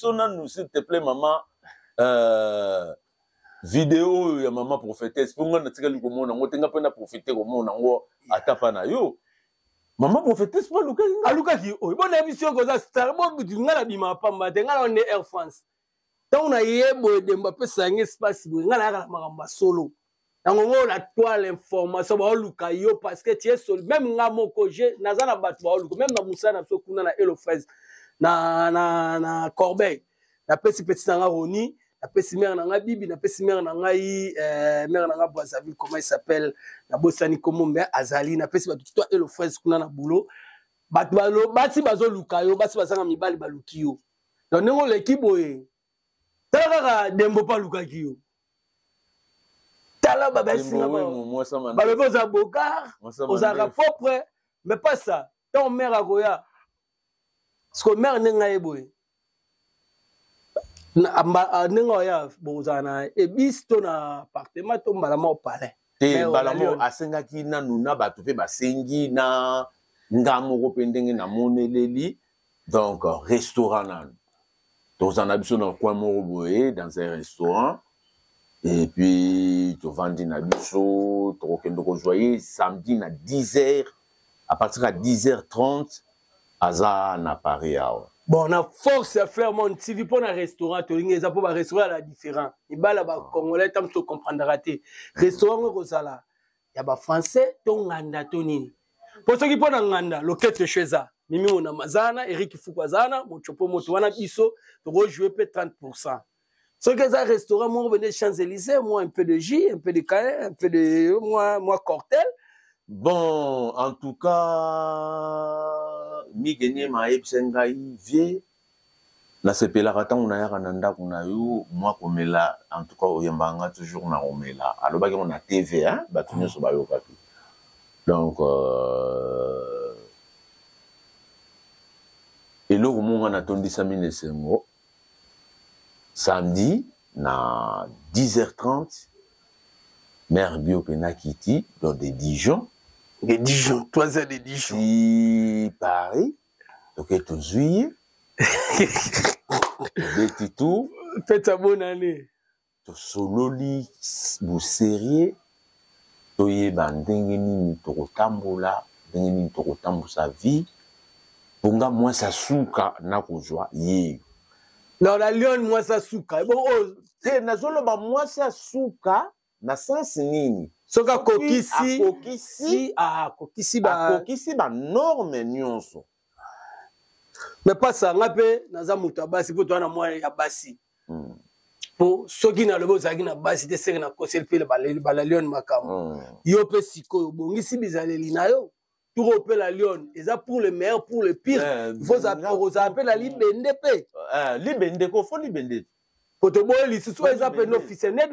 biso nanu, s'il te plaît, mama, video oyo ya mama prophétesse, mpo ngai natikali komona yango te. Ngai mpe na profite komona yango ata mpa na yo. Mama prophétesse mpo alukaki nga. Alukaki oyo bona biso yoko oza star. Bobutu, ngai nabima pamba te. Ngai na nde Air France, ntango na ye boye, Dembo apesa yango espace boye, ngai nayaka na makambo ya solo yango ngo na toile information. Baoluka yo parce que tu es sol. Même nga moko je naza na bato baoluka, même na mosala na biso kuna na Elo Fraise na Corbeil. Napesi petit na nga Roni, napesi mare na ngai Bibi, napesi mare na ngai, mare na ngai Brazzaville, comment il s'appelle, nabosani kombo, mbe azali. Napesi bato to Elo Fraise kuna na boulot. Bato basi bazoluka yo, basi bazanga mibali baluki yo. Donc ndenge oleki boye, tala kaka Dembo mpo alukaki yo. Tala, babasinga balobi oza bogar, ozalaka propre, mais pas ça. Ntango mare akoya siko, mare ndenge aye boye, ndenge oya, bokozala na ebis to na appartement to mbala moko palais? Te, mbala moko. Asengaki nanu na bato mpe basengi na nga moko mpe ndenge namoneleli. Donc restaurant nanu, toza na biso na coin moko boye, dans un restaurant, et puis tovandi na biso. Tokokende kozwa ye samedi na 10 heures. À partir ya 10 heures 30 aza na Paris awa. Bon, na force ya Flairmont TV mpo na restaurant tolingi eza mpo barestaurant ya différent. Mibala bacongolais ntango tocomprendra te, restaurant ngo ekozala ya bafrançais to nganda to nini? Mpo soki mpo na nganda, loketo esho eza Mimi Monama aza wana, Erik Fuku aza wana, Mochopo moto wana, biso tokojoue mpe 30. Soki eza restaurant moko bende Champs Élysées, moi un peu de jus, un peu de cain, un peu de moi cortel. Bon, en tout cas, Mige Niema ayebisa ngai: "Vie, nasepelaka ntango nayaka na ndako na yo, mwa komela. En tout cas, oyembaka nga toujours na komela." Alobaki yango na TV, hein? Bato nyonso bayokaki. Donc eloko mo nga natondisami na esengo, samedi na 10h30 mare bio mpe nakiti, donc de Dijon. De Dijon, 3 heures de Dijon. Ti Paris, toke tozwi ye, tobeti tour. Fête ya bonne année. Tosololi boserie, toyeba ndenge nini tokotambola, ndenge nini tokotambusa vie. Mponga mwasi asuka nakozwa ye. Na la Lyon, mwasi asuka bon oyo. Te, nazoloba mwasi asuka na sens nini? Soki akokisi. Akokisi. Akokisi. Akokisi banorme nyonso. Mais pasa nga mpe naza moto ya basi, mpo toza na mwana ya basi. Mpo soki nalobi ozalaki na basi te, seke nakoseli mpe bala Lyon makambo. Yo mpe sikoyo obongisi bizaleli na yo, turo mpe la Lyon eza pour le meilleur, pour le pire. Okozala mpe na libende mpe. Libende ko fo libende. Po toboyi lisusu oyo eza pene officiel net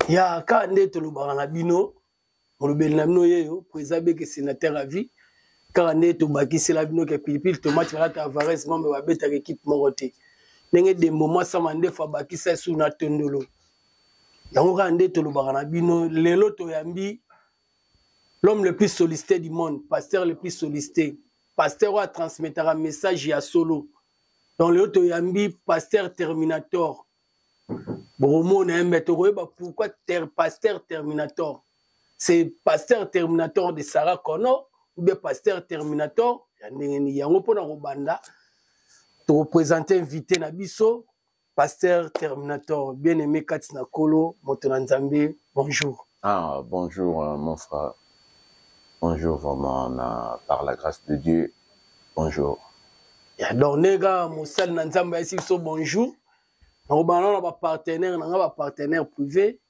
ya kaka nde tolobaka na bino. Molobeli na bino yeyo, président Beke, sénateur à vie. Kaka nde tobakisela bino ke pilipili tomate balata Avares mambe babetaka ekipe moko te. Ndenge Dembo mwasama ndefu abakisa esu na tondolo yango, kaka nde tolobaka na bino. Lelo toyambi l'homme le plus sollicité du monde, pasteur le plus sollicité, pasteur oyo atransmettaka message ya solo. Donc lelo toyambi pasteur Terminator. Bokomona ye, mais tokoyeba pourquoi pasteur Terminator. C'est pasteur Terminator de Sarah Connor ou bien pasteur Terminator ya ndenge nini? Yango mpona kobanda, tokopresente invité na biso, pasteur Terminator, bien aimé kati na Kolo, moto na Nzambe. Bonjour. Ah, bonjour, mon frère. Bonjour vraiment, par la grâce de Dieu. Bonjour. Ya, donc ndenge mosali na Nzambe ayesi biso bonjour, nakobanda na bapartenaire na nga, bapartenaire privé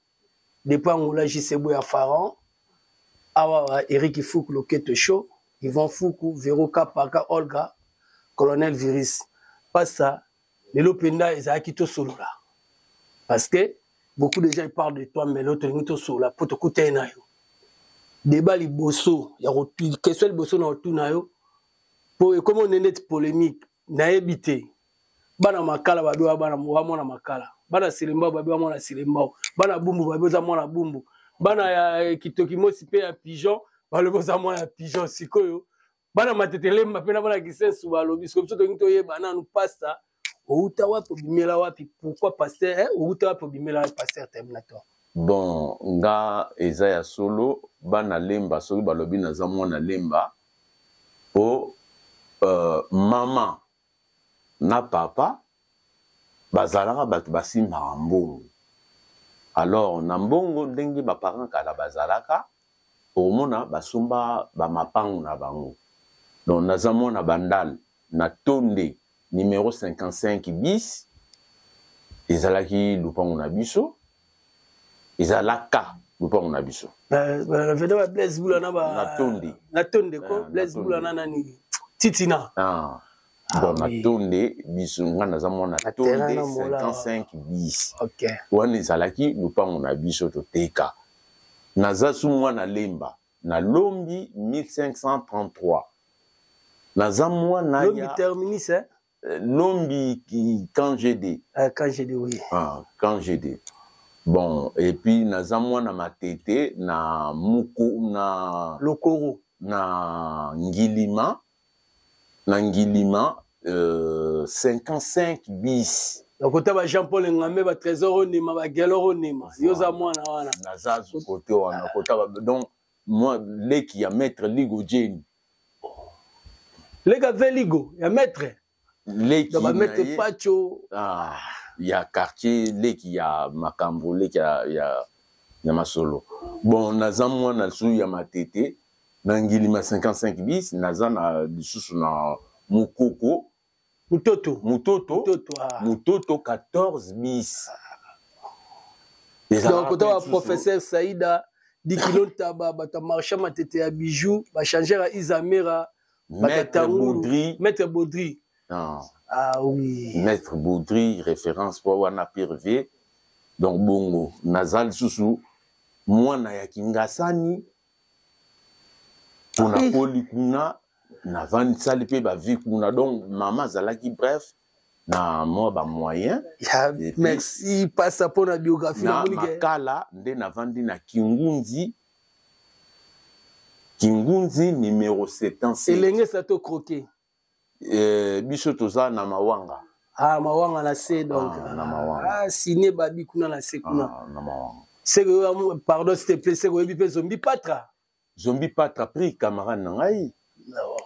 depuis Angola, JCB ya Pharaon awa, Eric Fuku, Loketo Show, Yvon Fuku, Vero Kapaka, Olga, Colonel Virus. Pasa, lelo mpenza ezalaki tosolola parce que beaucoup de gens, ils parlent de toi, mais lelo tolingi tosolola mpo tokutani na yo. Débat liboso ya question liboso na otuna yo, mpo ekomi onde neti polémique, nayebi te. Bana Makala babi wa bana wa mwana Makala, bana Selembao babi wa mwana Selembao, bana Bumbu babi oza mwana Bumbu, bana ya Kitoki Mosi mpe ya Pigeon balobi oza mwana ya Pigeon. Sikoyo bana Matetelemba mpe na bana Kisensu balobi. Sikoyo biso tolingi toyeba nanu, pasta. Outa wapi, obimela wapi? Pourquoi pasteur, eh? Outa wapi, obimela wapi, pasteur Terminator? Bon, nga eza ya solo, bana Lemba soki balobi naza mwana Lemba po mama na papa bazalaka bato basimbaka mbongo. Alors na mbongo ndenge ba parents kala bazalaka, okomona basomba ba mapangu na bango. Donc naza mwana Bandal na Tonde numero 55 bis, ezalaki lupango na biso, ezalaka lupango na biso. Ba ba Blaise Bula na ba na Tonde. Na Tonde ko Blaise Bula na nani Titina. Ah. Bon, na Tonde biso, nga naza mwana Tonde 55 bis. Wana ezalaki lupango na biso toteka. Naza su mwana Lemba na Lombi 1533. Naza mwana Lombi terminus, hein? Lombi quand GD. Quand GD, oui. Ah, quand GD. Bon, et puis naza mwana Matete na Muku na Lokoro na Ngilima, na Ngilima 55 bis. Nakota ba Jean-Paul Ngambe, ba Trésor Onema, ba Gelor Onema. Yo za mwana wana. Naza côté wana, kota ba, donc moi leki ya maître Ligo Jenny. Leka ve Ligo ya maître. Leki ba maître Pacho. Ah, ya quartier leki ya Makambo, leki ya Masolo. Bon, naza mwana su ya Matete na Ngilima 55 bis, naza na lisusu na Mukoko. Mutoto. Mutoto. Mutoto, ah. Mutoto 14 bis. Donc, kota ba professeur Saïda Dikilo Ntaba, bato marchand Matete ya bijoux, ba changer à Isamera, Maître Baudry. Maître Baudry. Ah. Ah oui. Maître Baudry, référence pour wana Pirvé. Donc bongo, nazal susu mwana ya Kingasani pona koli kuna na vanisali pe ba vie kuna. Donc mama azalaki bref na moi ba moyen. Ya, merci passa pona biographie na Makala nde na vandi na Kingunzi. Kingunzi numéro 77. Elenge sa to croquer. Biso toza na Mawanga. Ah, Mawanga na se donc. Ah, na Mawanga. Ah, ciné babi kuna na se kuna. Ah, na Mawanga. C'est que pardon s'il te plaît, c'est que bi Zombi Patra. Zombi Patra prix camarade na ngai.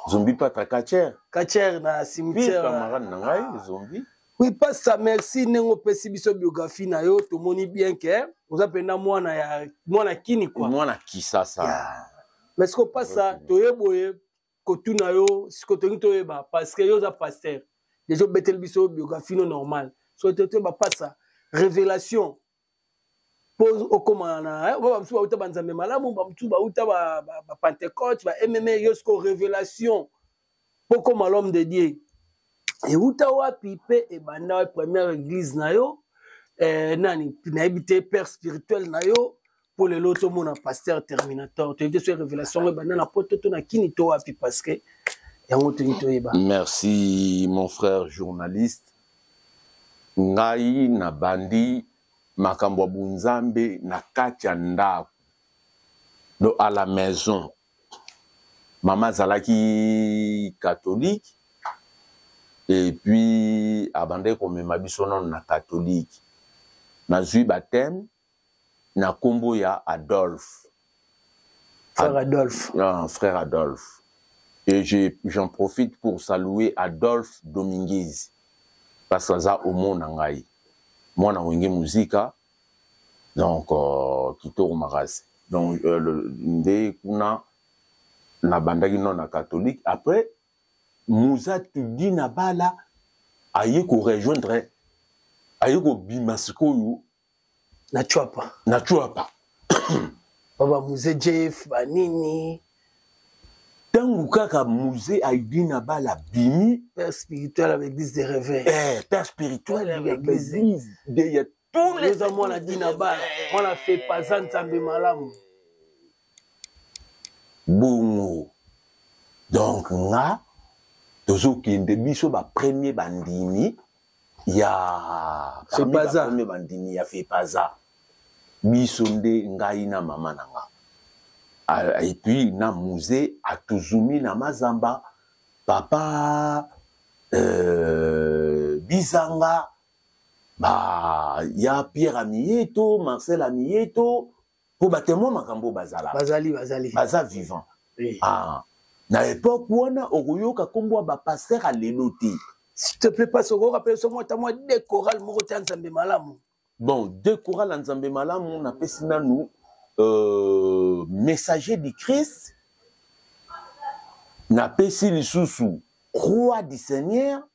Zombi Patra catcher. Catcher na cimetière. Prix camarade na ngai Zombi. Oui, pas ça, merci nengo pesi biso biographie na yo, tomoni bien que oza pena mwana ya mwana kini quoi. Mwana Kisasa. Yeah. Mais ce qu'on passe ça, toyeboye kotuna yo, siko tongi toyeba parce que yo za pasteur. Déjà betel biso biographie no normal. So toyeba passa révélation pose okoma na ba ba ba ba nzambe malamu ba mtu ba uta ba ba Pentecôte ba MMA yo siko révélation poko l'homme de Dieu. Et uta wapi pe e banda première église na yo nani na habité père spirituel na yo pour le loto mon pasteur Terminator tu sur révélation e banda na poto to na kini to wapi parce que yango to to eba. Merci mon frère journaliste. Ngai na bandi makambo ya bunzambe na kati ya ndako. Do à la maison. Mama azalaki catholique et puis abandaki komema biso nano na catholique. Nazwi baptême na kombo ya Adolphe. Frère Adolphe. Ah, frère Adolphe. Et j'en profite pour saluer Adolphe Dominguez. Parce que ça au monde ngai. Moi na wenge musica donc kitoko makasi. Donc nde kuna na bandaki non na catholique après Musa Tudina Bala aye ko rejoindre aye ko bima sikoyo na Chwapa. Na Chwapa. Baba Muze Jeff banini tangu kaka Muze Aidina Bala bimi père spirituel avec l'église des réveils. Eh, père spirituel avec l'église de tous les hommes la Dina Bala on a fait pas Nzambe malamu. Bongo. Donc nga tozokende biso ba premier bandimi ya Fepaza. Premier bandimi ya Fepaza. Biso nde ngai na mama na nga. Et puis na musée atuzumi na Mazamba papa Bizanga, ba ya Pierre Amieto, Marcel Amieto, mpo batemoin makambo bazala. Bazali, bazali. Baza vivant. Oui. Ah. Na époque wana okoyoka kombo ya ba pasteur ya lelo te. S'il te plaît, passe okoyoka mpe so mwa mwa deux chorale moko te ya Nzambe malamu. Bon, deux chorale ya Nzambe malamu napesi nanu Messager du Christ, napesi lisusu Croix du Seigneur,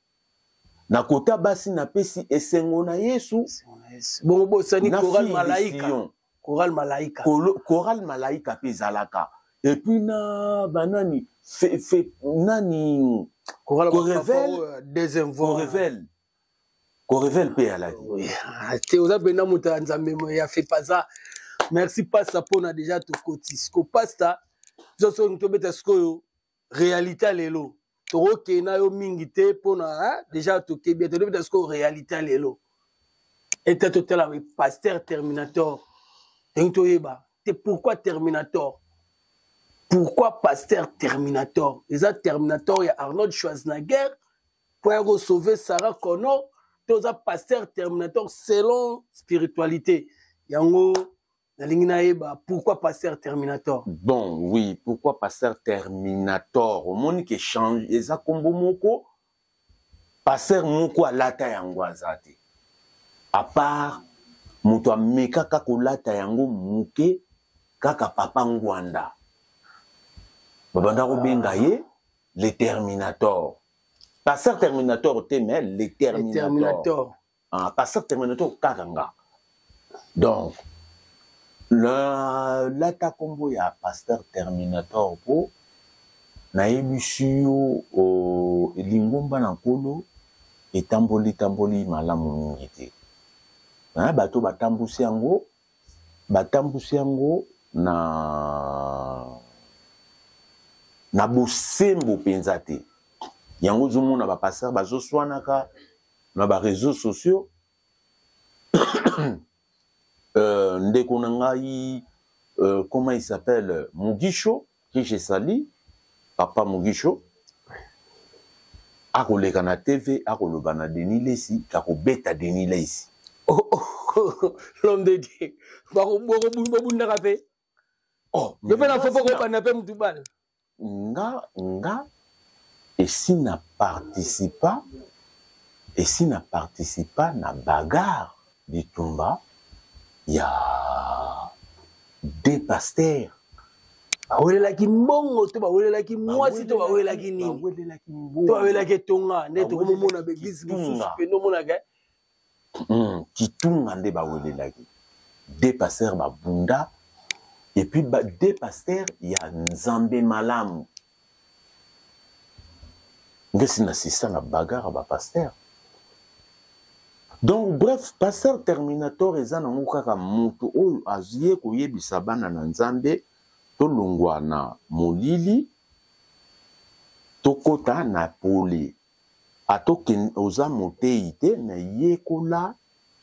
na kota basi napesi Esengo na Yesu. Bongo bosani chorale Malaika. Chorale Malaika. Chorale Malaika pe ezalaka. Et puis na banani fe, fe, nani Chorale Korevel, deuxième voix. Korevel. Korevel pe alaki. Oui. Te oza pena moto ya Nzambe ya fepaza. Merci pasta pona déjà tokoti. Siko pasta biso soki tobeta sikoyo réalité ya lelo tokokende na yo mingi te mpona déjà tokebi ete tobeta sikoyo réalité ya lelo ete totala pasteur Terminator ndenge toyeba te pourquoi Terminator, pourquoi pasteur Terminator. Eza Terminator ya Arnold Schwarzenegger mpo ya kosauve Sarah Connor to oza pasteur Terminator selon spiritualité yango? Nalingi nayeba pourquoi pasteur Terminator. Bon, oui, pourquoi pasteur Terminator. Omoni ke change eza kombo moko, pasteur moko alata yango aza te, à part moto amekaka kolata yango moke kaka papa Ngwanda, babanda kobenga ye le Terminator. Pasteur Terminator te, mais le Terminator, le Terminator. Ah, pasteur Terminator kaka nga. Donc lata kombo ya pasteur Terminator po nayebisi yo lingomba na Nkolo etamboli tamboli malamu mingi te. Bato batambusi yango, batambusi yango na bosembo mpenza te. Yango ozomona bapasteur bazoswanaka na ba réseaux sociaux. Ndeko na ngai, comment il s'appelle, Mugisho, que je salue, papa Mugisho, akoleka na TV, akoloba na Denis Lesi, akobeta Denis Lesi. Oh, oh, l'homme de Dieu, bobundaka mpe. Oh, yo mpe na fo mpo kobanda mpe mutu bale. Nga esi na participa, esi na participa na bagarre, bitumba ya deux pasteurs. Bawelelaki mbongo to bawelelaki mwasi to bawelelaki nini? Bawelelaki mbongo. To bawelelaki etonga nde tokomomona baeglise mosusu mpe ndomonaka. Kitunga nde bawelelaki. Deux pasteurs babunda, et puis deux pasteurs ya Nzambe malamu. Ngesi na sisa na bagarre ba pasteur. Donc bref, pasteur Terminator eza nango kaka moto oyo azie koyebisa bana na Nzambe tolongwa na molili tokota na pole. Atoke oza moteyi te, na yekola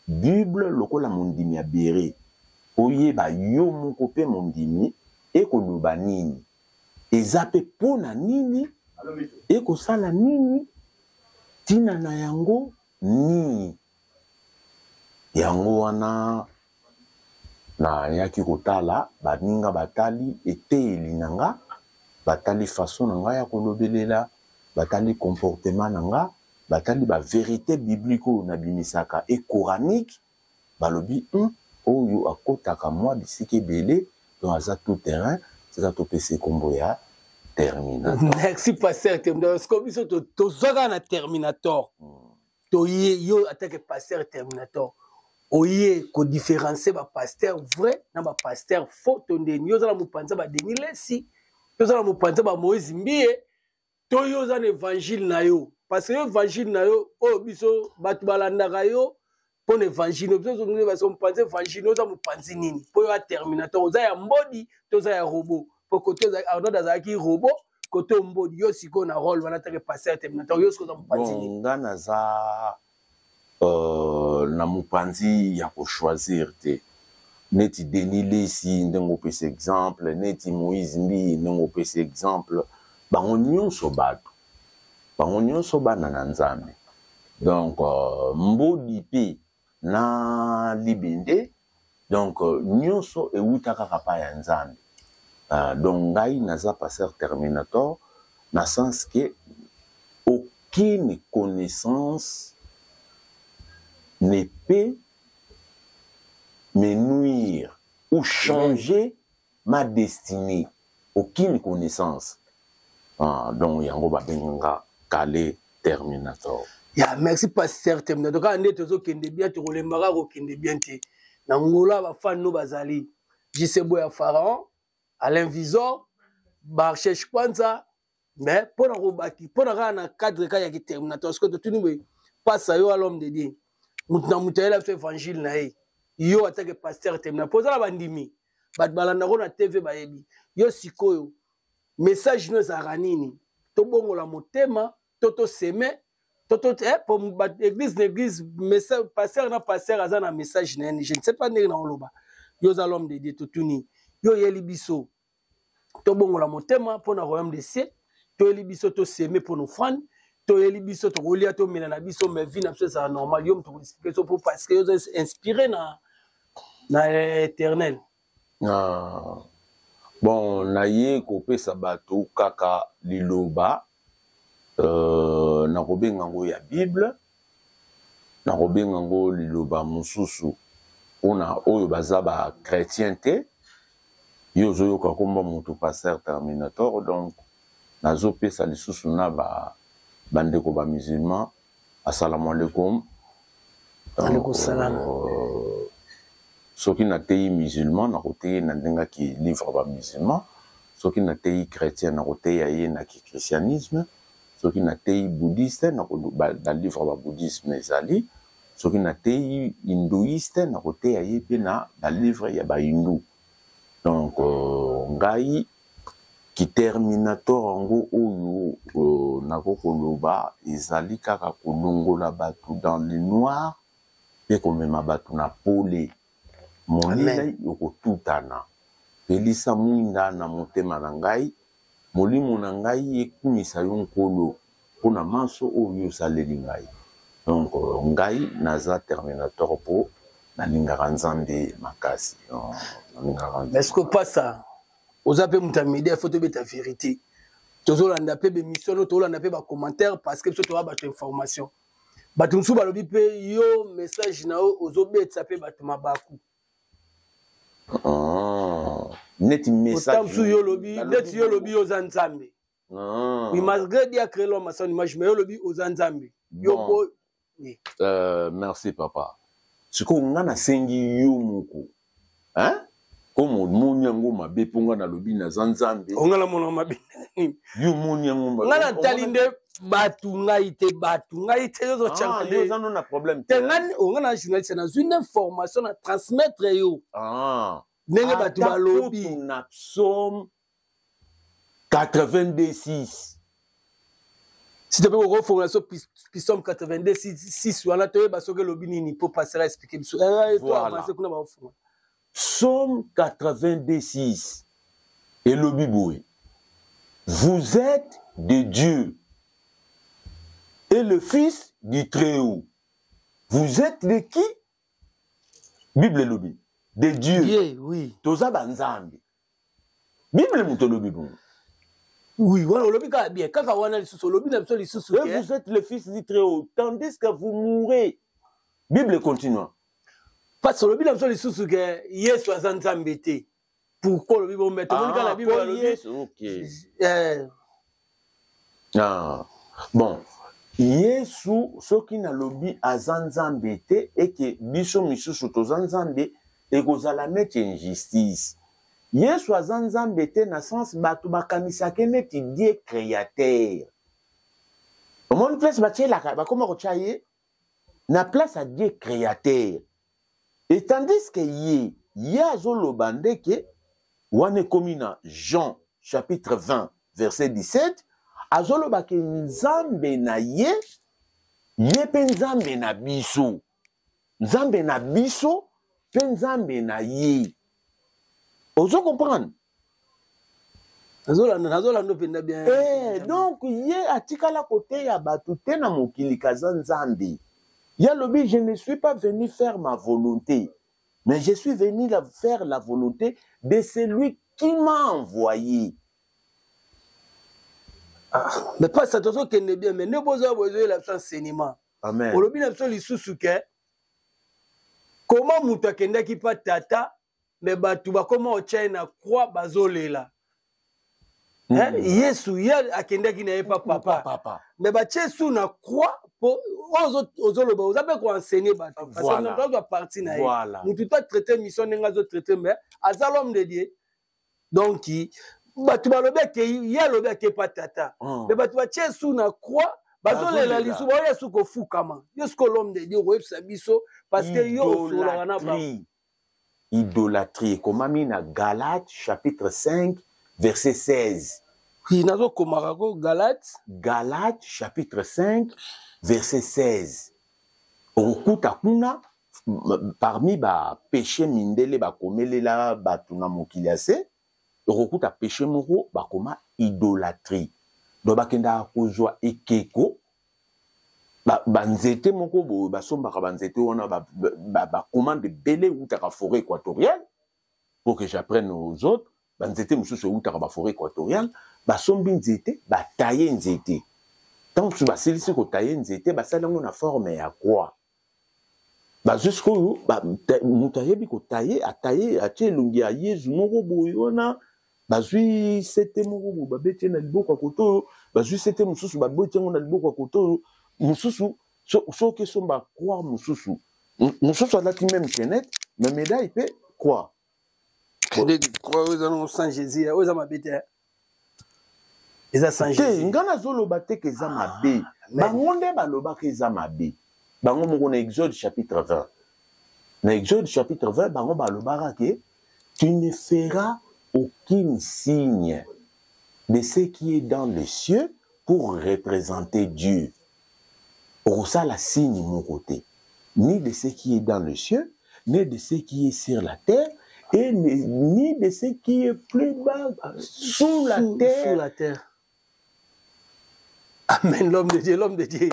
Bible lokola mondimi ya bere, oyeba yo moko pe mondimi ekoloba nini, eza pe po na nini, ekosala nini, tina na yango nini. Yango wana nayaki kotala baninga, batali eteyeli na nga, batali façon na nga ya kolobelela, batali comportement na nga, batali ba vérité biblique oyo nabimisaka et coranique, balobi oyo akotaka mwa bisika ebele, donc aza tout terrain, tika topesa kombo ya Terminator. Merci pasteur Terminator. Parce que biso tozwaka na Terminator. Toye yo atake pasteur Terminator. Oye ko différencier ba pasteur vrai na ba pasteur faux to ndeni. Yo za na mopanza ba Denis Lesi, to za na mopanza ba Moïse Mbiye, to yo za na évangile na yo. Parce que évangile na yo oyo biso bato balandaka yo mpo na évangile, biso tozongi baso mopanzi évangile, oza mopanzi nini? Mpo yo a Terminator, oza ya mbodi to oza ya robot? Mpo kote Arnold azalaki robot, kote mbodi, yo sikoyo na rôle wana take pasteur Terminator, yo sikoyo oza mopanzi nini? Nga naza na mopanzi ya kochoisir te. Neti Denis Lesi ndenge opesa exemple, neti Moïse Mbiye ndenge opesa exemple, bango nyonso bato. Bango nyonso bana na Nzambe. Donc euh, mbodi pe na libende donc euh, nyonso ewuta kaka pa ya Nzambe. Uh, donc ngai naza pasteur terminator na sens que aucune connaissance ne peut me nuire ou changer ma destinée aucune connaissance ah, donc yango babengi nga kale terminator ya merci pasteur terminator kaka nde tozokende bien tokolembaka kokende bien te na ngola bafani no bazali jc boya pharaon alain visor barcheche kwanza mais mpo na kobaki mpo na kaka na cadre kaka ya kiterminator sikoyo totuni boye pasa yo a l'homme de dieu moto na moto ayela biso évangile na ye yo atake pasteur terminator mpo oza na bandimi bato balandako na tv bayebi yo sikoyo message no ezalaka nini tobongola motema to toseme to to eh, po église na église message pasteur na pasteur aza na message na ye je ne sais pas ndenge naoloba yo oza l'homme de dieu totuni yo oyeli biso tobongola motema mpo na royaume de cieux toyeli biso toseme mpo na offrande toyeli biso tokolia tomela na biso mais vie na biso ezala normal yo moto koexplike so mpo parce que yo oza inspiré na na éternel ah. Bon naye kopesa bato kaka liloba euh, nakobenga yango ya bible nakobenga yango liloba mosusu mpona oyo baza ba chrétien te yo ozoyoka komba moto pasteur terminator donc nazopesa lisusu na ba bandeko ba musulman asalamu alaikum alaikum salam euh, soki nateyi musulman nakoteyi na ndenge ki livre ba musulman soki nateyi chrétien nakoteya ye na ki christianisme soki nateyi bouddhiste na livre ba bouddhisme ezali soki nateyi hindouiste nakoteya ye mpe na ba livre ya ba hindou donc euh, ngai Ki-terminator yango oyo nako koloba ezali kaka kolongola batu dans le noir pe komema batu na pole. Molili okotutana. Pelisa mwinda na motema na ngai, molimo na ngai ekumisa yo Nkolo po na manso oyo yo osaleli ngai. Donc ngai naza terminator po nalingaka Nzambe makasi. Nalingaka Nzambe. Est-ce que pasa oza mpe moto ya media faut tobeta vérité tozolanda mpe bemission no tolanda mpe bacommentaire parce que biso toya bato information bato mosusu balobi mpe yo message na yo ozobetisa mpe bato mabaku ah, neti message mosusu yo olobi neti yo olobi yo oza nzambe ah. oui malgré dia créé l'homme à son image mais yo olobi oza nzambe yo bon. Oui. Euh, merci papa sikoyo nga nasengi yo moko hein? comme omoni yango mabe mpo nga nalobi naza nzambe onga namona mabe yo omoni yango mabe nga natali nde bato ngai te bato ngai te ozotyaaoza no na problème te ngai onga na journaliste nazwi nde information na transmettre yo ah. ndenge bato balobi na psaume 82 6 si te mpe kokofongola so psaume 82 6 wana toyeba soki elobi nini mpo pasteur explike biso eh, eh, to avance kuna bakofongola psaume 82 6 elobi boye vous êtes de Dieu et le fils du Très-Haut. Vous êtes de qui Bible elobi de Dieu. Dieu oui. Toza ba nzambe. Bible moto olobi bongo. Oui, wana olobi kaka bien, kaka wana lisusu olobi na biso lisusu. Et vous êtes le fils du Très-Haut, tandis que vous mourrez. Bible continue. Parce olobi na biso lisusu ke Yesu aza Nzambe te. Pourquoi olobi bongo? Mais tomoni kaka na ah, Bible alobi. Yesu, ok. Eh. Ah. Bon, Yesu soki nalobi aza Nzambe te eke biso misusu toza Nzambe ekozala neti injustice. Yesu aza Nzambe te na sens bato bakanisaka neti Dieu créateur. Omoni place batielaka bakoma kotya ye na place ya Dieu créateur. Et tandis que ye ye azoloba nde ke wana ekomi na Jean chapitre 20 verset 17 azoloba ke Nzambe na ye ye mpe Nzambe na biso Nzambe na biso mpe Nzambe na ye. Ozo comprendre? Nazolanda, nazolanda mpenza bien. Donc ye atikala koteya bato te na mokili kaza Nzambe. Ye alobi: "Je ne suis pas venu faire ma volonté, mais je suis venu faire la volonté de celui qui m'a envoyé." Ah, mais pasa, tozokende bien, mais nde bozoya boye, ezoyela biso enseignement. Amen. Olobi na biso lisusu ke koma moto akendaki mpa tata, mais bato bakoma otya ye na croix, bazolela. Yesu ye akendaki na ye pa papa, papa, mais batie su na croix po oyo ozoloba, oza mpe koenseigner bato, parce que moto azwa parti na ye, motu to atraite mission ndenge azotraite, mais aza l'homme de Dieu. Donc bato balobi akei, ye alobi ake pa tata, mais bato batie su na croix, bazolela lisu, baoya su kofukama. Yo siko l'homme de Dieu, okoyebisa biso, parce que yo osololaka na bango. Idolâtrie ekomami na Galate chapitre 5 verset 16. Oui, nazokomaka ko Galate. Galate chapitre 5 verset 16. Okokuta kuna parmi bapéchés mindele bakomelela bato na mokili ya se, okokuta péché moko bakoma idolâtrie. Donc bakendaka kozwa ekeko, banzete moko boye, basombaka banzete wana, bacommande ebele eutaka forêt équatoriale, pour que j'apprenne aux autres. Banzete mosusu eutaka baforêt équatoriale, basombi nzete, bataye nzete. Ntango mosusu basilisi kotaye nzete, basali yango na forme ya croix. Bazwi sikoyo moto ayebi kotaye, ataye, atie elongi ya Yezu moko boye wana. Bazwi sete moko boye, babeti ye na liboko ya kote oyo, bazwi sete mosusu, babeti yango na liboko ya kote oyo mosusu. Soki esomba croix mosusu, mosusu alati même chaînette, mais médaille mpe croix. Croix oyo eza nango sans Jésus, oyo eza mabe te, eza sans Te, nga nazoloba te ke eza mabe. Bango nde balobaka eza mabe, bango moko. Na Exode chapitre 20, na Exode chapitre 20, bango balobaka ke tu ne feras aucune signe de ce qui est dans les cieux pour représenter Dieu. Okosala signe moko te, ni de ce qui est dans le cieux, ni de ce qui est sur la terre et ni de ce qui est plus bas sous la terre. Sous la terre. Amen, l'homme de Dieu, l'homme de Dieu.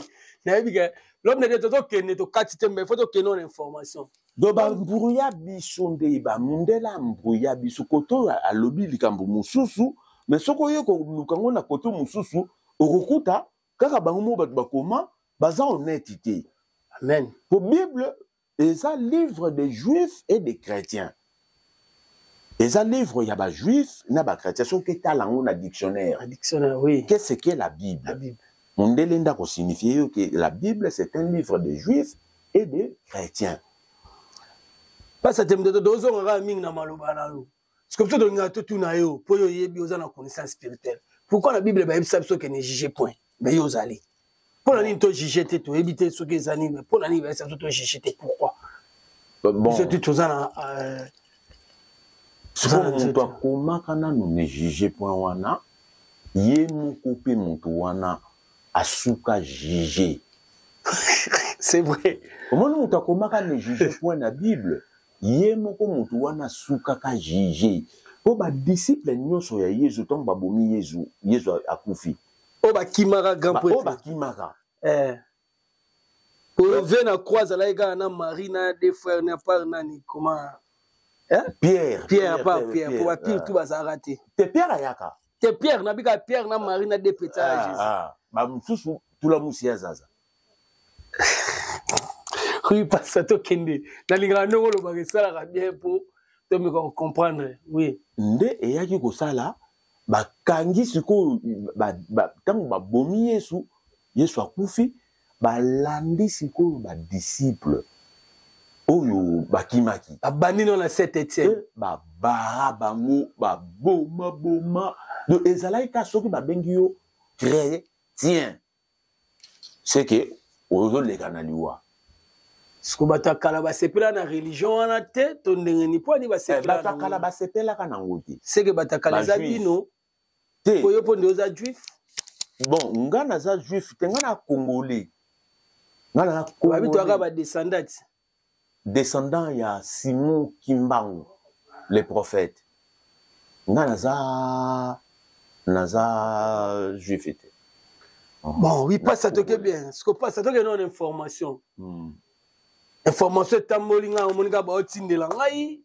Nayebi ke l'homme de Dieu, tozokende, tokati te, mais faut tokende na information. Donc bambrouya biso nde bamundele ambrouya biso. Kote oyo alobi likambo mosusu, mais soki oye koluka yango na kote mosusu, okokuta kaka bango moko bato bakoma baza honnête te. Amen. Po Bible eza livre de juifs et de chrétiens, eza livre ya bajuif na bachrétien. Soki etala yango na dictionnaire, Na dictionnaire, oui. Qu'est-ce que la Bible? La Bible. Mondele nde akosignifie yo que la Bible, c'est un livre de juifs et de chrétiens. Pasa te, moto tozonga kaka mingi na maloba na yo, parce que biso tolingaka totuna yo mpo yo oyebi, oza na connaissance spirituelle. Pourquoi na Bible bayebisa biso ke ne juge point, mais yo ozali? Mpo na nini tojuge te? Toyebi te soki eza nini, mais mpo na nini bayebisa biso tojuge te? Pourquoi? Bon. Biso ti toza na Sikoyo moto akomaka nanu ne juge point wana, ye moko mpe moto wana asuka juge. C'est vrai. Omoni, moto akomaka ne juge point na Bible, ye moko moto wana asukaka juge, mpo badisciple nyonso ya Yezu, ntango babomi Yezu, Yezu akufi, Oyo bakimaka grand oyo prêtre. Bakimaka. Oyo ve na croix azalaki kaka na Marie na deux frères na part nani, comment, eh? Pierre. Pierre, à part Pierre, po bapire tout bazalaka te. Te, Pierre ayaka. Te, Pierre nabika, Pierre na Marie na deux petits ya Jésus. Ah, bamosusu tula musi ya zaza. Oui, pasa, tokende. Nalingaka ndenge olobaka, esalaka bien mpo tomeka kocomprendre, oui. Nde eyaki kosala bakangi sikoyo ntango babomi Yesu, Yesu akufi, balandi sikoyo badisciple oyo bakimaki. Babandi no na Saint Etienne. Babara bango, babomaboma. Donc ezalaki kaka soki babengi yo chrétien, c'est que ozoleka na liwa. Siko bato ya kala basepela na religion wana te to ndenge nini? Mpo ani basepela? Bato ya kala basepelaka nango te. Seke bato ya kala eza Bajuif. bino Te. Po yo mpo nde oza juif. Bon, nga naza juif te, nga na congolais, nga naza Babi toyaka congolais. Badescendant. Descendant ya Simon Kimbangu le prophète. Nga naza Naza juif te. Bon, oui, pasa toke bien. Siko pasa toke non information. Information etamboli ngai, omoni kaka baotindela ngai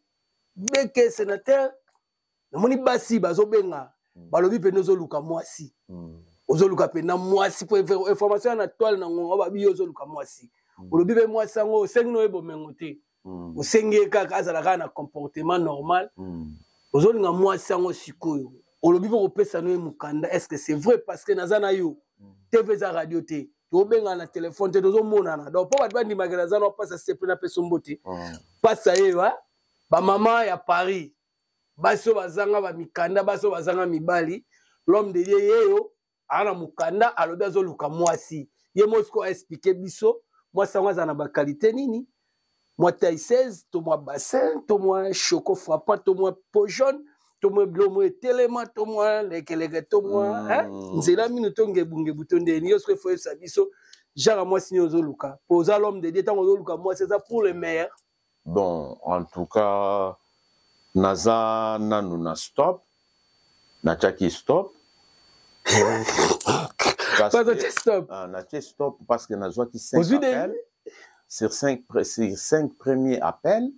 beke sénateur, namoni basi bazobenga, balobi mpenza ozoluka mwasi. Ozoluka mpenza mwasi po information ya na toile na ngonga, babi yo ozoluka mwasi. Olobi mpe mwasi yango osengi na oye bomengo te. Osengi ye kaka azala kaka na comportement normal. Ozolinga mwasi yango sikoyo. Olobi mpo kopesa no ye mokanda, est ce que c'est vrai? Parce que naza na yo. TV eza radio te. Tobengana na telefone te, tozomonana. Donc mpo bato bandimaka naza na pasa sepe na peso mbote. Pasa ye wa bamama ya Paris, basi oyo bazanga bamikanda, basi oyo bazanga mibali, l'homme de Dieu yeyo aza na mokanda, alobi azoluka mwasi. Ye moko sikoyo aexplike biso mwasi yango aza na bakalite nini, mwa taille 16 to mwa bassin to mwa choco frappant to mwa peau jaune to mwa biloko mwa etelema to mwa lekeleke to mwa nzela mino to ngebungebu to ndeni. Yo sikoyo efo oyebisa biso genre mwasi nini ozoluka, po oza l'homme de Dieu, ntango ozoluka mwasi eza pour le meilleur. Bon, en tout cas, naza nanu na stop, natiaki stop. Stop. Ah, natie stop parce que nazwaki 5 appels sur 5 premiers appels,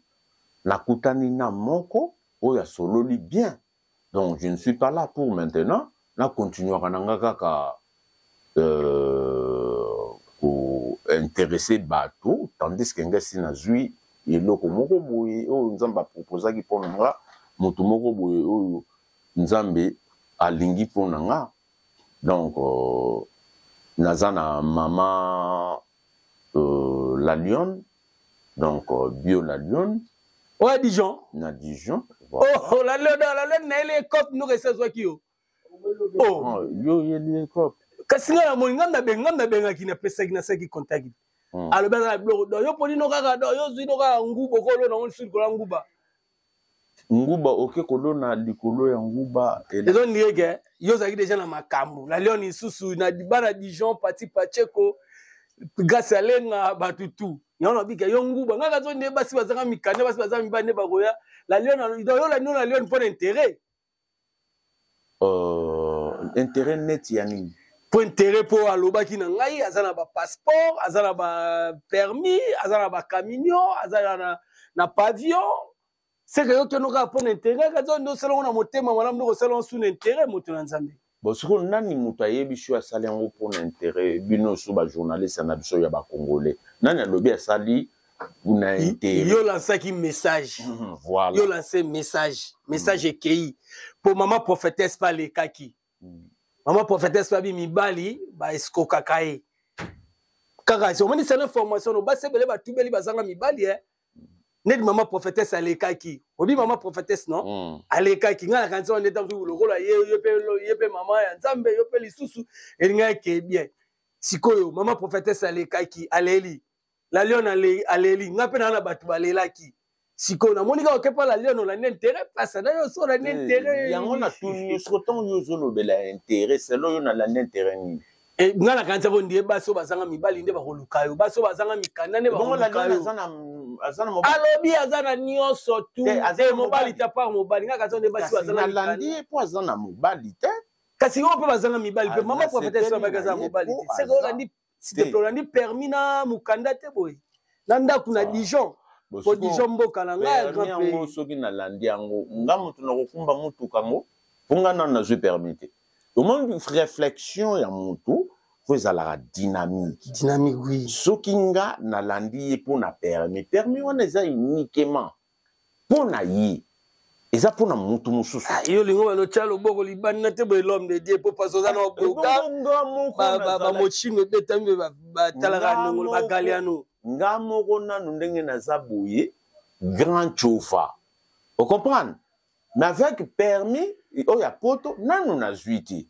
nakutani na moko oyo asololi bien. Donc je ne suis pas là pour maintenant na continuaka na nga kaka ko-intéresser bato, tandis que ngai si nazwi eloko moko boye oyo Nzambe aproposaki mpo na nga, moto moko boye oyo Nzambe alingi mpo na nga. Donc naza na mama la Lionne, donc bio la Lionne. Oyo Dijon. Na Dijon. Voilà. Oh, la Lionne, la Lionne na ele cop nous reste zwaki yo. Oh, oh yo yeli cop. Kasi nga na moni nga na benga, nga na bengaki, na pesaki, na saki contact. Alobi aza na biloko do yo poni no kaka do yo zwi no kaka nguba okolona ngo lisusu likolo ya nguba. Nguba oke kolona likolo ya nguba. Ezo ndire ke yo ozalaki deja na makambo la Lionne lisusu na bana Dijon, Pati Pacheco, Grâce Alenga, bato tout yango na bika yo nguba nga kazo nde basi bazanga mikanda, basi bazanga mibali nde bakoya la Lionne yo la Lionne la Lionne mpo na intérêt. Intérêt neti ya nini? Po intérêt po alobaki na ngai aza na bapasseport, aza na bapermis, aza na bacamion, aza na pavillon. Seke yo keno kaka mpo na intérêt, kasi oyo nde osala yango na motema malamu, nde kosala yango su na intérêt moto na Nzambe. Bon, sikoyo nani moto ayebi so asali yango mpo na intérêt? Bino so bajournaliste na biso ya bacongolais, nani alobi asali na intérêt? Yo lansaki message. Voilà. Yo lance message, message ekei po mama prophétesse mpe alekaki. Mama prophétesse mpe abi mibali baeskokaka ye kaka si omoni sala information no basi ebele batubeli bazanga mibali eh. Neti mama prophétesse alekaki, obi mama prophétesse non? Alekaki, ngai nakanisi wana ndeta mosusu lokola ye, ye mpe mama ya Nzambe, yo mpe lisusu elingaki ke bien. Sikoyo mama prophétesse alekaki, aleli la Lionne, aleli, ngai mpe naa na bato balelaki. Sikoyo namoni kaka okepa la Lionne, olandi intérêt pasa na yo so olandi intérêt. Yango natuni yo siko, ntango yo ozolobela intérêt, selo yo nalandi intérêt nini? Ngai nakanisi ko ndie basi oyo bazanga mibali nde bakoluka yo, basi oyo bazanga mikanda nde bakoluka yo. Alobi aza na nyonso tu, mobali te, apart mobali. Ngai kanisa nde basi bazanga nalandi ye mpo aza na mobali te. Kasi oyo mpe bazanga mibali mpe mama prophétesse babaki aza na mobali te. Seke olandi, s'il te plaît, olandi permis na mokanda te boye na ndako na Dijon, po Dijon mboka na ngai ya grand pays. Soki nalandi yango, nga moto nakokumba motuka ngo mpo nga nano nazwi permis te. Omoni réflexion ya motu fo ezalaka dynamique. Dynamique, oui. Soki nga nalandi ye mpo na permis, permis wana eza uniquement mpo na ye, eza mpo na motu mosusu. Yo olingo banotya loboko libanda te boye, l'homme de Dieu, po pasi oza na oboka bamochingo ebetami mpe batalaka ndongolo bagaliano. Nga moko nanu ndenge naza boye, grand chofa, ocomprendre, mais avec permis oyo ya poto nanu nazwi te.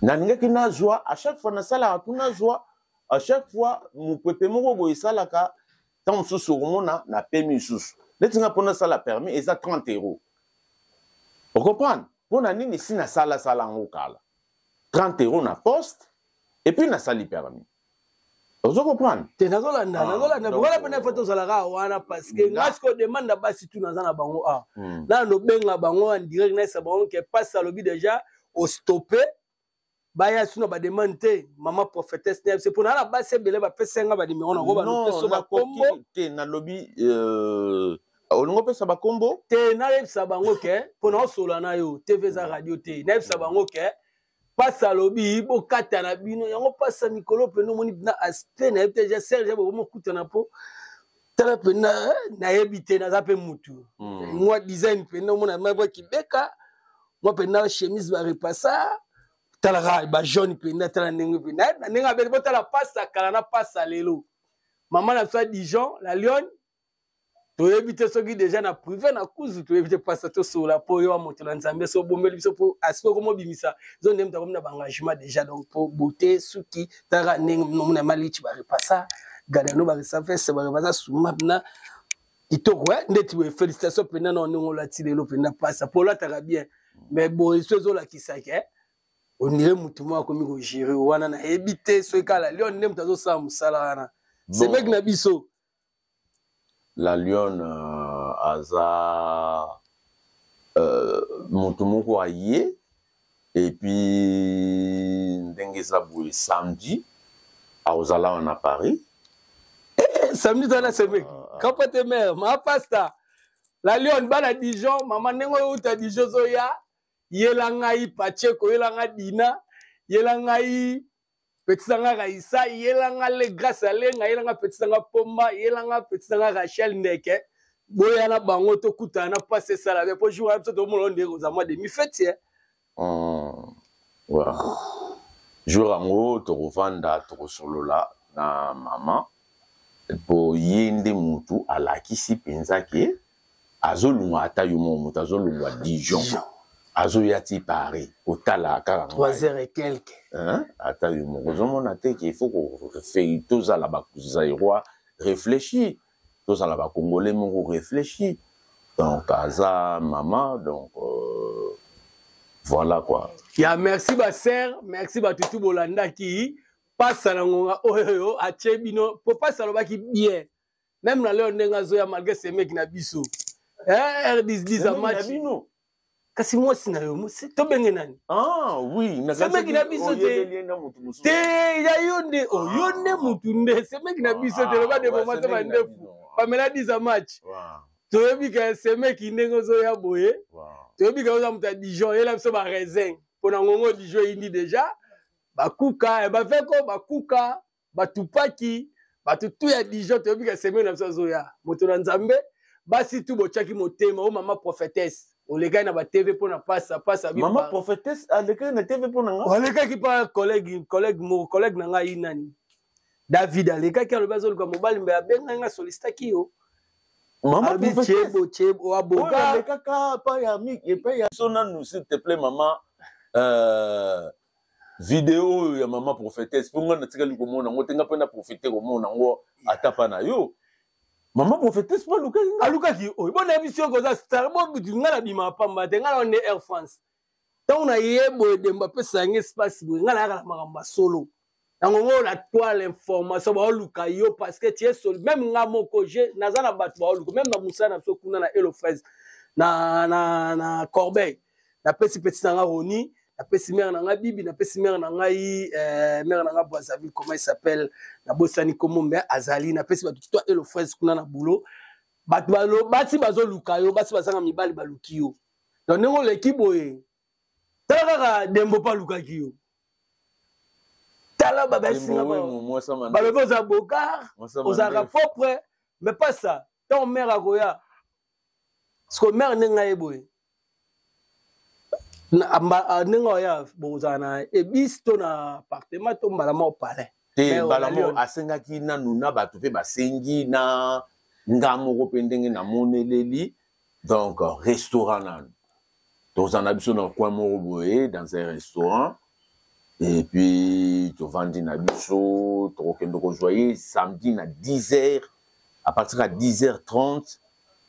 Nalingaki nazwa, à chaque fois nasalaka tu nazwa, à chaque fois mopepe moko boye esalaka, ntango mosusu okomona napemi lisusu. Neti nga mpo nasala permis eza 30 euro, ocomprendre mpo na nini? Si nasalasala yango kala, 30 euro na poste et puis nasali permis, ozo comprendre? Te, nazolanda. Nazolanda wana mpena fo tozalaka wana, parce que nga sikoyo demande na basi tu naza na bango a nana nobenga bango en direct, nayesa bango ke pasi alobi déjà. Ostope baya sino bademande te, mama prophétesse na biso, mpona na basi ebele bapesa nga banimero nango, balopeso bakombo. Te, nalobi olingi opesa bakombo? Te, nayebisa bango ke mpona osola na yo, TV eza radio te. Nayebisa bango ke mpasi alobi bokata na bino yango. Mpasi ya mikolo mpena omoni na aspect nayebi te, ja Serge bokomokutana mpo tala mpena nayebi te, naza mpe mutu mwa design mpena omona mwa kibeka mwa mpena chemise barepasa, talaka bajaune mpenza, tala ndenge mpenza na ndenge abeti. Botala pasa kala na pasa lelo, mama na biso ya Dijon, la Lionne. Toyebi te soki deja na privé na kuzu, toyebi te. Pasa tosola mpo yo wa moto na Nzambe, so obombeli biso mpo aspect okomobimisa zo nde moto akomi na baengagement déjà. Donc mpo beauté suki, taka ndenge nomona malichi barepasa gadano, baresa veste, barepasa suma na kitoko ndeti boye. Félicitation mpenza na ndenge olati lelo mpenza, pasa mpo olataka bien, mais boye so ezolakisaka ondire motu moko akomi kogere wana. Nayebi te soki kala Lion nde moto azosala mosala wana, semeki na biso. La Lionne aza moto moko aye. Et puis ndenge eza boye, samedi akozala wana na Paris. Samedi toza na semeki kapote mare ma pasta la Lionne, bana Dijon, mama ndenge oyo uta Dijon ozoya, yela ngai Pacheko, yela ngai Dina, yela ngai petit na nga Raisa, yela nga le Grâce Alenga, yela nga petit na nga Pomba, yela nga petit na nga Rachel Ndeke. Boya na bango, tokutana na mpasi esala be mpo jour wana biso tomona ndenge kozala mwa demi feti. Ouais. Jour yango tokovanda, tokosolola na mama, mpo ye nde mutu alakisi mpenza ke azolungwa. Ata yo moko moto azolungwa Dijon, azoya ti Paris kotala kaka 3 heures et quelque. Hein? Ata yo moko ozomona te ke il faut tozala bazaïrois réfléchi, tozala bacongolais moko réfléchi. Donc aza mama, donc voilà quoi. Ya merci baser, merci batutu bolandaki pasa na ngonga oyo atie bino, po pasa alobaki bien même na leo ndenge azoya malgré semeki na biso R10 a match bino. Kasi mwasi na yo tobenge nani? Ah oui. Semeki na biso te te, ya yo nde oh, yo nde mutu nde semeki na biso te. Loba de mama se bandefu pamela 10 match, toyebi ke semeki ndenge ozoya boye, toyebi ke oza moto ya Dijon, yela biso baraisin mpona ngongo Dijon eyindi déjà, bakuka baveko, bakuka, batupaki bato tu ya Dijon. Toyebi ke semeki na biso azoya, moto na Nzambe. Basi tu botiaki motema o mama prophétesse olekaki na batv mpo na pasa pasa. Mama prophétesse alekaki na TV mpo na nga? Alekaki mpa collègue moko, collègue na ngai nani, David, alekaki, alobi azoluka mobali, mbe abengai nga, solicitaki yo. Mama prophétesse Chebo aboga alekaka epai ya epai ya so nanu, s'il te plaît mama, video oyo ya mama prophétesse, mpo ngai natikali komona yango te. Nga mpe na profite komona yango ata mpa na yo, mama prophétesse mpo alukaki nga. Alukaki oyo bona biso yoko oza star bo butu. Ngai nabima pamba te, ngai na nde Air France. Ntango na ye boye, dembo apesa yango espace boye, ngai nayaka na makambo ya solo yango ngo na toile information baoluka yo parce que tu es sol. Même nga moko je naza na bato baoluka, même na mosala na biso kuna na Elo Fraise na Corbeil. Napesi petit na nga Roni, napesi mare na ngai Bibi, napesi mare na ngai mare na ngai Brazzaville, comment il s'appelle, nabosani kombo, mbe azali. Napesi bato to Elo Fraise kuna na boulot, bato basi bazoluka yo, basi bazanga mibali baluki yo. Donc ndenge oleki boye, tala kaka dembo mpo alukaki yo. Tala babasinga balobi oza bogar, ozalaka propre, mais pas ça. Ntango mare akoya siko, mare ndenge aye boye, ndenge oya bokozala na ebis to na appartement to mbala moko palais? Te, mbala moko. Asengaki nanu na bato mpe basengi na nga moko mpe ndenge namoneleli. Donc restaurant nanu, tozala na biso na coin moko boye dans un restaurant, et puis tovandi na biso. Tokokende kozwa ye samedi na 10 heures, à partir ya 10 h 30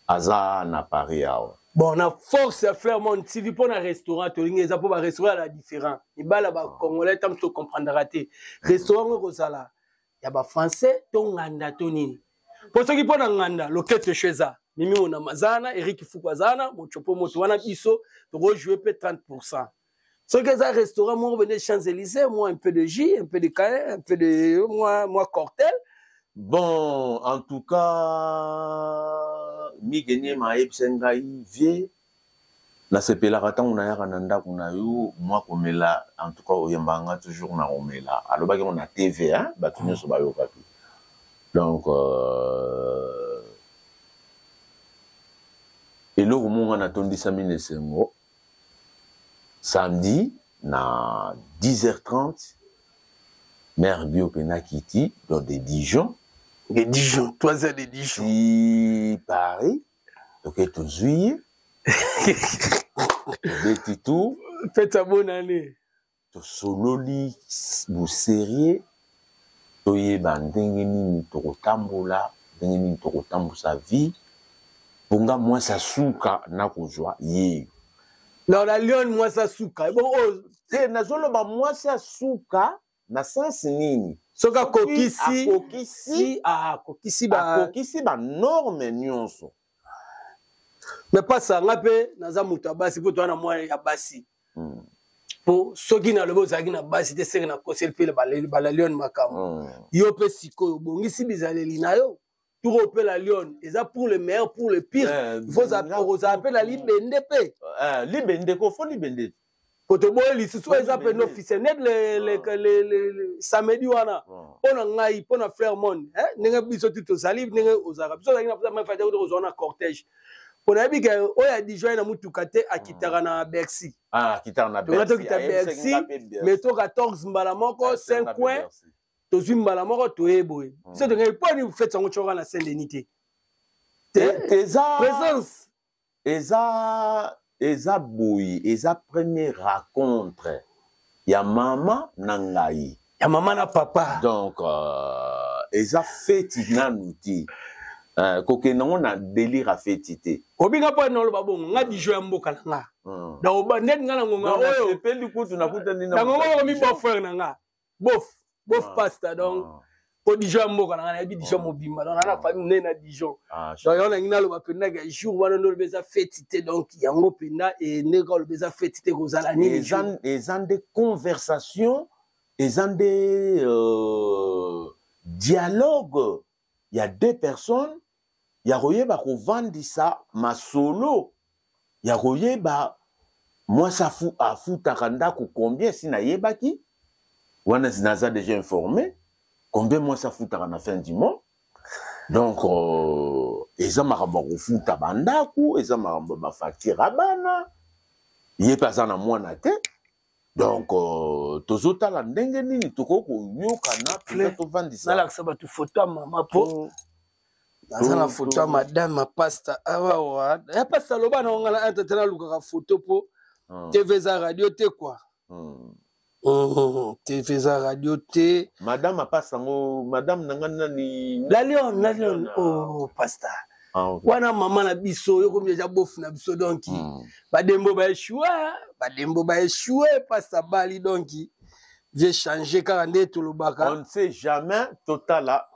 aza na Paris awa. Bon, na force ya Flairmont TV mpo na restaurant tolingi eza mpo barestaurant ya différent mibala bacongolais ntango tocomprendra te. Restaurant ngo ekozala ya bafrançais to nganda to nini? Mpo soki mpo na nganda, loketo esho eza mimi monama aza wana, Erik Fuku aza wana, mocopo moto wana, biso tokojoue mpe 30. Soki eza restaurant moko bende Champs Élysées, moi un peu de jus, un peu de caille, un peu de moi cocktail. Bon, en tout cas, Mige Niema ayebisa ngai, vie nasepelaka ntango nayaka na ndako na yo, mwa komela, en tout cas oyembaka nga toujours na komela. Alobaki yango na TV, hein, bato nyonso bayokaki. Donc eloko moko nga natondisami na esengo, samedi na 10h30, mère bio mpe kiti donc de Dijon. De Dijon, 3 heures de Dijon. Ti Paris, toke tozwi ye, tobeti tout. Fête ya bonne année. Tosololi boserie, toyeba ndenge nini tokotambola, ndenge nini tokotambusa vie. Mponga mwasi asuka nakozwa ye. Na la Lyon mwasi asuka. Bon, oh, te, nazoloba mwasi asuka na sens nini? Soki akokisi, akokisi, akokisi ba akokisi ba norme nyonso. Mais pasa nga mpe naza moto ya basi, mpo toza na mwana ya basi. Po soki nalobi ozalaki na basi te, seke nakoseli mpe bala Lyon makambo. Yo mpe sikoyo obongisi bizaleli na yo, turo mpe la Lyon eza pour le meilleur, pour le pire. Okozala mpe na libende mpe. Libende ko fo libende. Po toboyi lisusu oyo eza pene officiel net le samedi wana mpo na ngai, mpo na Frère Monde, ndenge biso tu tozali, ndenge ozalaka, biso ozalaki na fata kozwa na cortège, mpo nayebi ke oyo ya Dijon ye na mutuka te, akitaka na Bercy. Akitaka na Tonga tokita Bercy, métro 14 mbala moko, 5 coin tozwi mbala moko, toye boye. Biso tongei mpo ani fête yango tyoka na Saint Denis te. Eza présence. Eza boye, eza première rencontre ya mama na ngai. Ya mama na papa. Donc eza feti nanu te, kokende yango na délire ya feti te. Obinga mpo na oloba bongo, nga Dijon ya mboka na nga. Donc ndeti nga na ngonga oyo sepeli kutu nakutani na ngonga oyo komi beau frère na nga, bof pasteur. Donc po Dijon ya mboka na nga, nayebi Dijon mobimba, donc na famille monene na Dijon. Donc yango nangi naloba mpenza ke jour wana nde olobi eza feti te. Donc yango mpenza ndenge olobi eza feti te, kozala nini? Eza nde conversation, eza nde dialogue ya deux personnes, ya koyeba kovandisa masolo, ya koyeba mwasi afutaka ndako combien. Si nayebaki wana, naza déjà informé combien mwasi afutaka na fin du mois. Donc eza makambo ya kofuta bandako, eza makambo ya bafacture ya bana. Ye mpe aza na mwana te, donc tozotala ndenge nini tokoki koyokana mpenza, tovandisa. Nalakisa bato foto ya mama, mpo naza na foto ya madame ya pasta awawa ya pasta. Aloba na nga na entre te, nalukaka foto mpo TV eza radio te kua. TV eza radio te. Madame apasa yango, madame na nga nani? La Lion, la Lion. Oh, pasta. Ah, okay. Wana mama na biso, oyo komi deja bofu na biso. Donc badembo baéchoué, badembo baéchoué, pasta bali. Donc vie change kaka nde tolobaka. On ne sait jamais. Totala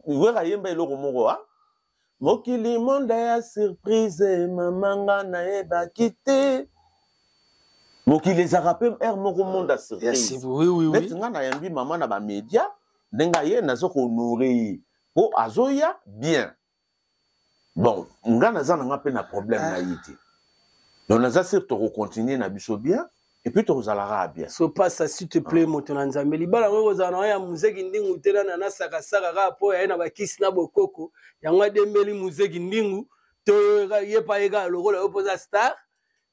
wera yemba eloko moko a mokili monde ya surprise. Mama, nga nayebaki te mokili ezalaka mpe aire moko monde ya surprise. Oui. Neti nga nayambi mama na bamédia, ndenge aye, naza kohonorer ye mpo azoya bien. Bon, nga naza na nga mpe na problème na ye te, donc naza sûr tokocontinue na biso bien et puis tokozalaka bien. So pasa, s'il te plaît, moto na Nzambe, libala yango ekozala na ya muzeki ndingu te na nasakasaka kaka mpo yaye na bakisi na bokoko yango adembeli muzeki ndingu to ye pa ye kaka lokola yo mpo oza star,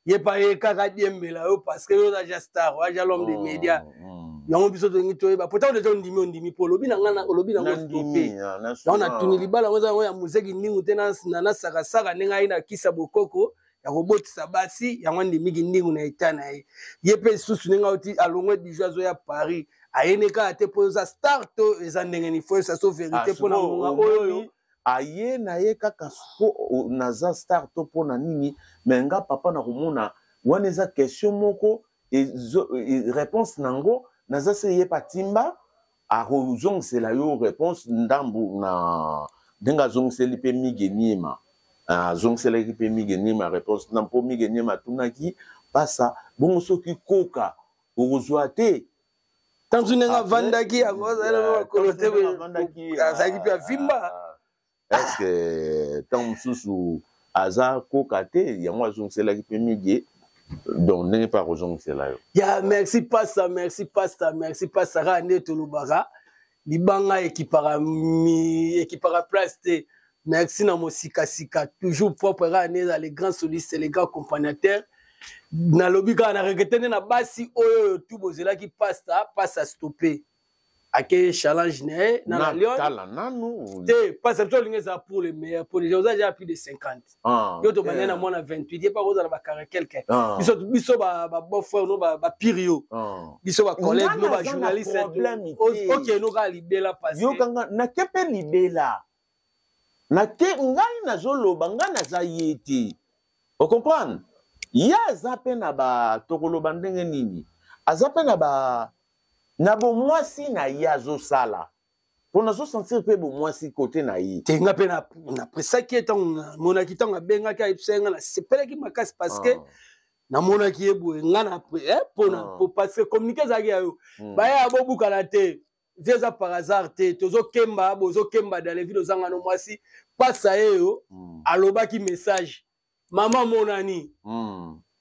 ye pa ye kaka adiembela yo parce que yo oza ja star, oza l'homme de média. Yango biso tolingi toyeba po ntango deja ondimi, ondimi mpo olobi na nga, olobi nango stope. Yango natuni, libala yango eza yango ya muzeki ndingu te na nasakasaka ndenge aye na kisa bokoko ya kobotisa basi, yango andimiki ndingu na eta na ye. Ye mpe lisusu ndenge auti alongwe Dijon, azoya Paris, ayene kaka te mpo oza star to eza ndenge ni? Fo esa so vérité mpo na ngonga oyo oyo. Aye na ye kaka po naza star to mpo na nini? Me nga papa na komona wana eza question moko, réponse nango naza se ye patimba akozongisela yo réponse ndambu na ndenge azongiseli mpe Mige Niema. Azongiselaki mpe Mige Niema réponse na mpo Mige Niema atunaki. Pasa bongo soki koka okozwa te. Tanzu ndenge avandaki makolo te, azalaki mpe avimba. Est-ce que ntango mosusu aza koka te, yango azongiselaki mpe Migue, donc ndenge mpe akozongisela yo. Ya, merci pasta, merci pasta, merci pasta. Kaka nde tolobaka, libanga ekipaka mi ekipaka place te. Merci na mosikasika, toujours propre, kaka nde eza les grands solistes, les grands accompagnateurs. Nalobi kaka na regrete nde na basi oyo oyo tu bozelaki pasta, pasta stoppe ake challenge na ye na la Lyon. Tala nanu. Te, pasta, biso olingi ezala pour le meilleur, pour les oza déjà plus de 50. Ah, yo tobandai na mwana 28, ye pa kozala ba carré quelque. Biso biso ba ba beau frère no, ba ba pire yo. Biso ba collègue no, ba journaliste. OK, no ka libela parce yo kanga na ke pe libela. Na ke ngai nazoloba, ngai naza ye te. O comprendre? Ye aza pe na ba tokoloba ndenge nini? Aza pe na ba na bomwasi na ye azosala. Mpo nazosentir mpe bomwasi kote na ye. Te, nga mpe napresaki ye ntango namonaki, ntango abengaki, ayebisaki nga, nasepelaki makasi parce que namonaki ye boye, nga na mpona parce que communiqué ezalaki ya yo. Baya bobukana te, vie eza par hasard te, tozokemba, bozokemba dans les villes, ozanga no mwasi pasa ye yo. Alobaki message mama monani.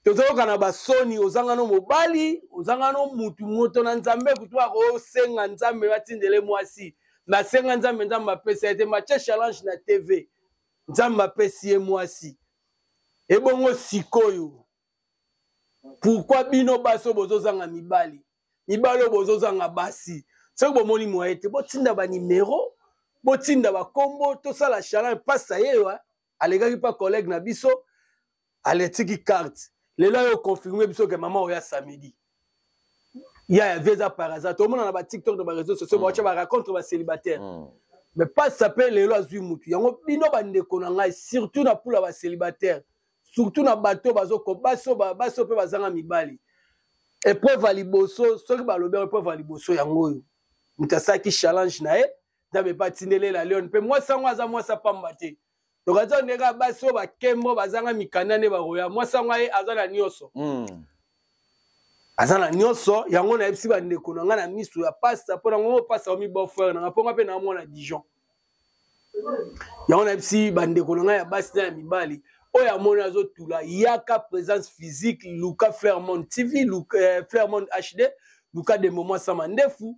Tozoyoka na basoni, ozanga no mobali, ozanga no mutu, moto na Nzambe kutu akosenga Nzambe batindele mwasi. Nasenga Nzambe, Nzambe apesa ye te. Matie challenge na TV, Nzambe apesi ye mwasi. Ebongo sikoyo pourquoi bino basi oyo bozozanga mibali, mibali oyo bozozanga basi? Soki bomoni moye te, botinda banimero, botinda bakombo, tosala challenge. Pasa ye yo alekaki mpa collègue na biso, aletiki carte. Lelo ayo confirme biso ke mama oya samedi ya vie eza par hasard. Tomona na batiktok, na bareseau sociaux, baotya baracontre bacélibataire. Mais pasa mpe lelo azwi mutu yango. Bino bandeko na ngai, surtout na pula bacélibataire, surtout na bato bazoko basi oyo mpe bazanga mibali, épreuve ya liboso, soki balobi yango, épreuve ya liboso yango oyo moto asalaki challenge na ye, Nzambe mpe atindelela Leone mpe mwasi yango aza mwasi apamba te. Tokanisa ndenge kaka basi oyo bakembo bazanga mikanda nde bakoya. Mwasi yango aye aza na nyonso. Aza na nyonso yango. Nayebisi bandeko na ngai na miso ya pasta, mpo nango oyo pasta omi beau frère na ngai, mpo ngai mpe na mwana Dijon. Yango nayebisi bandeko na ngai ya basi na ya mibali oyo amoni azotula, yaka présence physique, luka Flairmont TV, luka, Flairmont HD, luka de moment sama ndefu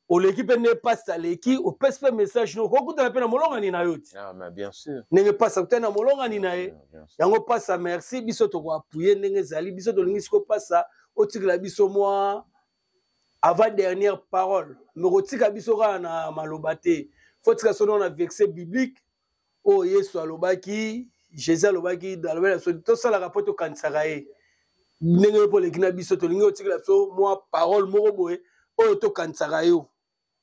oleki mpe nde pasta aleki, opesi mpe message no, okokutana mpe na molongani na yo ti. Ah, mais bien sûr. Ndenge pasta akutani na molongani na ye. Yango pasta, merci. Biso tokoapuye ndenge ezali. Biso tolingi siko pasta otikela biso mwa avant dernière parole, me kotika biso kaka na maloba te, fo tika sono na verset biblique oyo Yesu alobaki, Jésus alobaki, alobaki na biso tosalaka mpo tokanisaka ye. Ndenge yo mpo oleki na biso, tolingi otikela biso mwa parole moko boye oyo tokanisaka yo,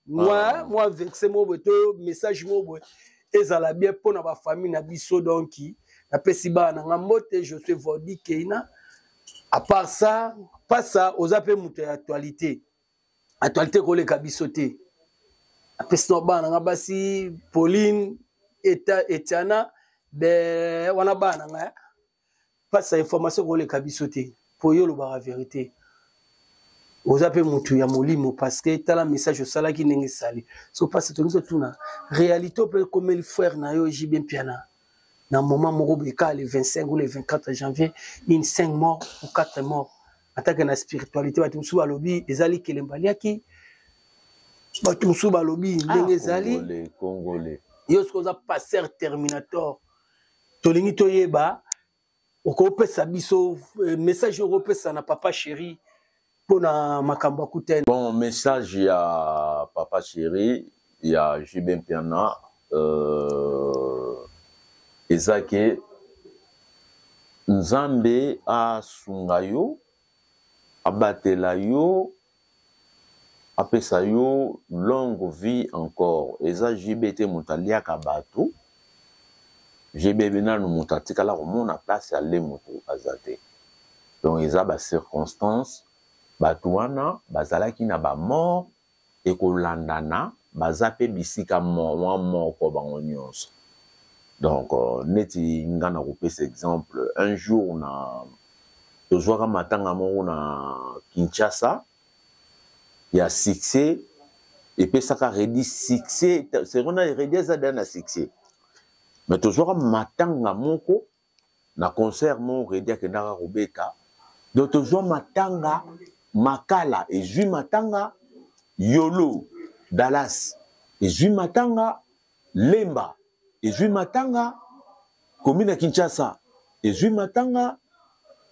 mwa mwa verset moko boye to message moko boye ezala bien mpo na bafamille na biso. Donc napesi bana na nga mbote, je suis Vordi Keina. À part ça, pasa oza mpe moto ya actualité, actualité koleka biso te. Apesi na bana na nga basi, Pauline eta Etiana be wana, bana na nga. Pasa, information koleka biso te, mpo yo olobaka vérité, oza mpe motu ya molimo, parce que tala message osalaki ndenge esali. So pasi tolingi totuna réalité mpe ekomeli frère na yo JB Mpiana na moment moko boye kaka le 25 ou le 24 janvier, une 5 morts ou 4 morts. Atake na spiritualité, bato mosusu balobi ezali kelemba aliaki, bato mosusu balobi ndenge ezali. Congolais. Yo soki oza passer terminator, tolingi toyeba okopesa biso message oyo okopesa na papa chéri mpona makambo akutani. Bon, message ya papa chéri ya JB Mpiana eza ke Nzambe asunga yo, abatela yo, apesa yo longue vie encore. Eza JB te moto aliaka bato. JB nanu moto atikala komona place ale moto aza te. Donc eza bacirconstance, bato wana bazalaki na bamort ekolandana, baza mpe bisika mwa moko bango nyonso. Donc neti nga na kopesa exemple, un jour na Tozwaka matanga moko na Kinshasa ya succès, epesaka Reddy succès. C'est vrai, Reddy aza deja na succès, mais tozwaka matanga moko na concert moko Reddy akendaka kobeta. Donc tozwa matanga Makala, ezwi matanga Yolo Dallas, ezwi matanga Lemba, ezwi matanga commune ya Kinshasa, ezwi matanga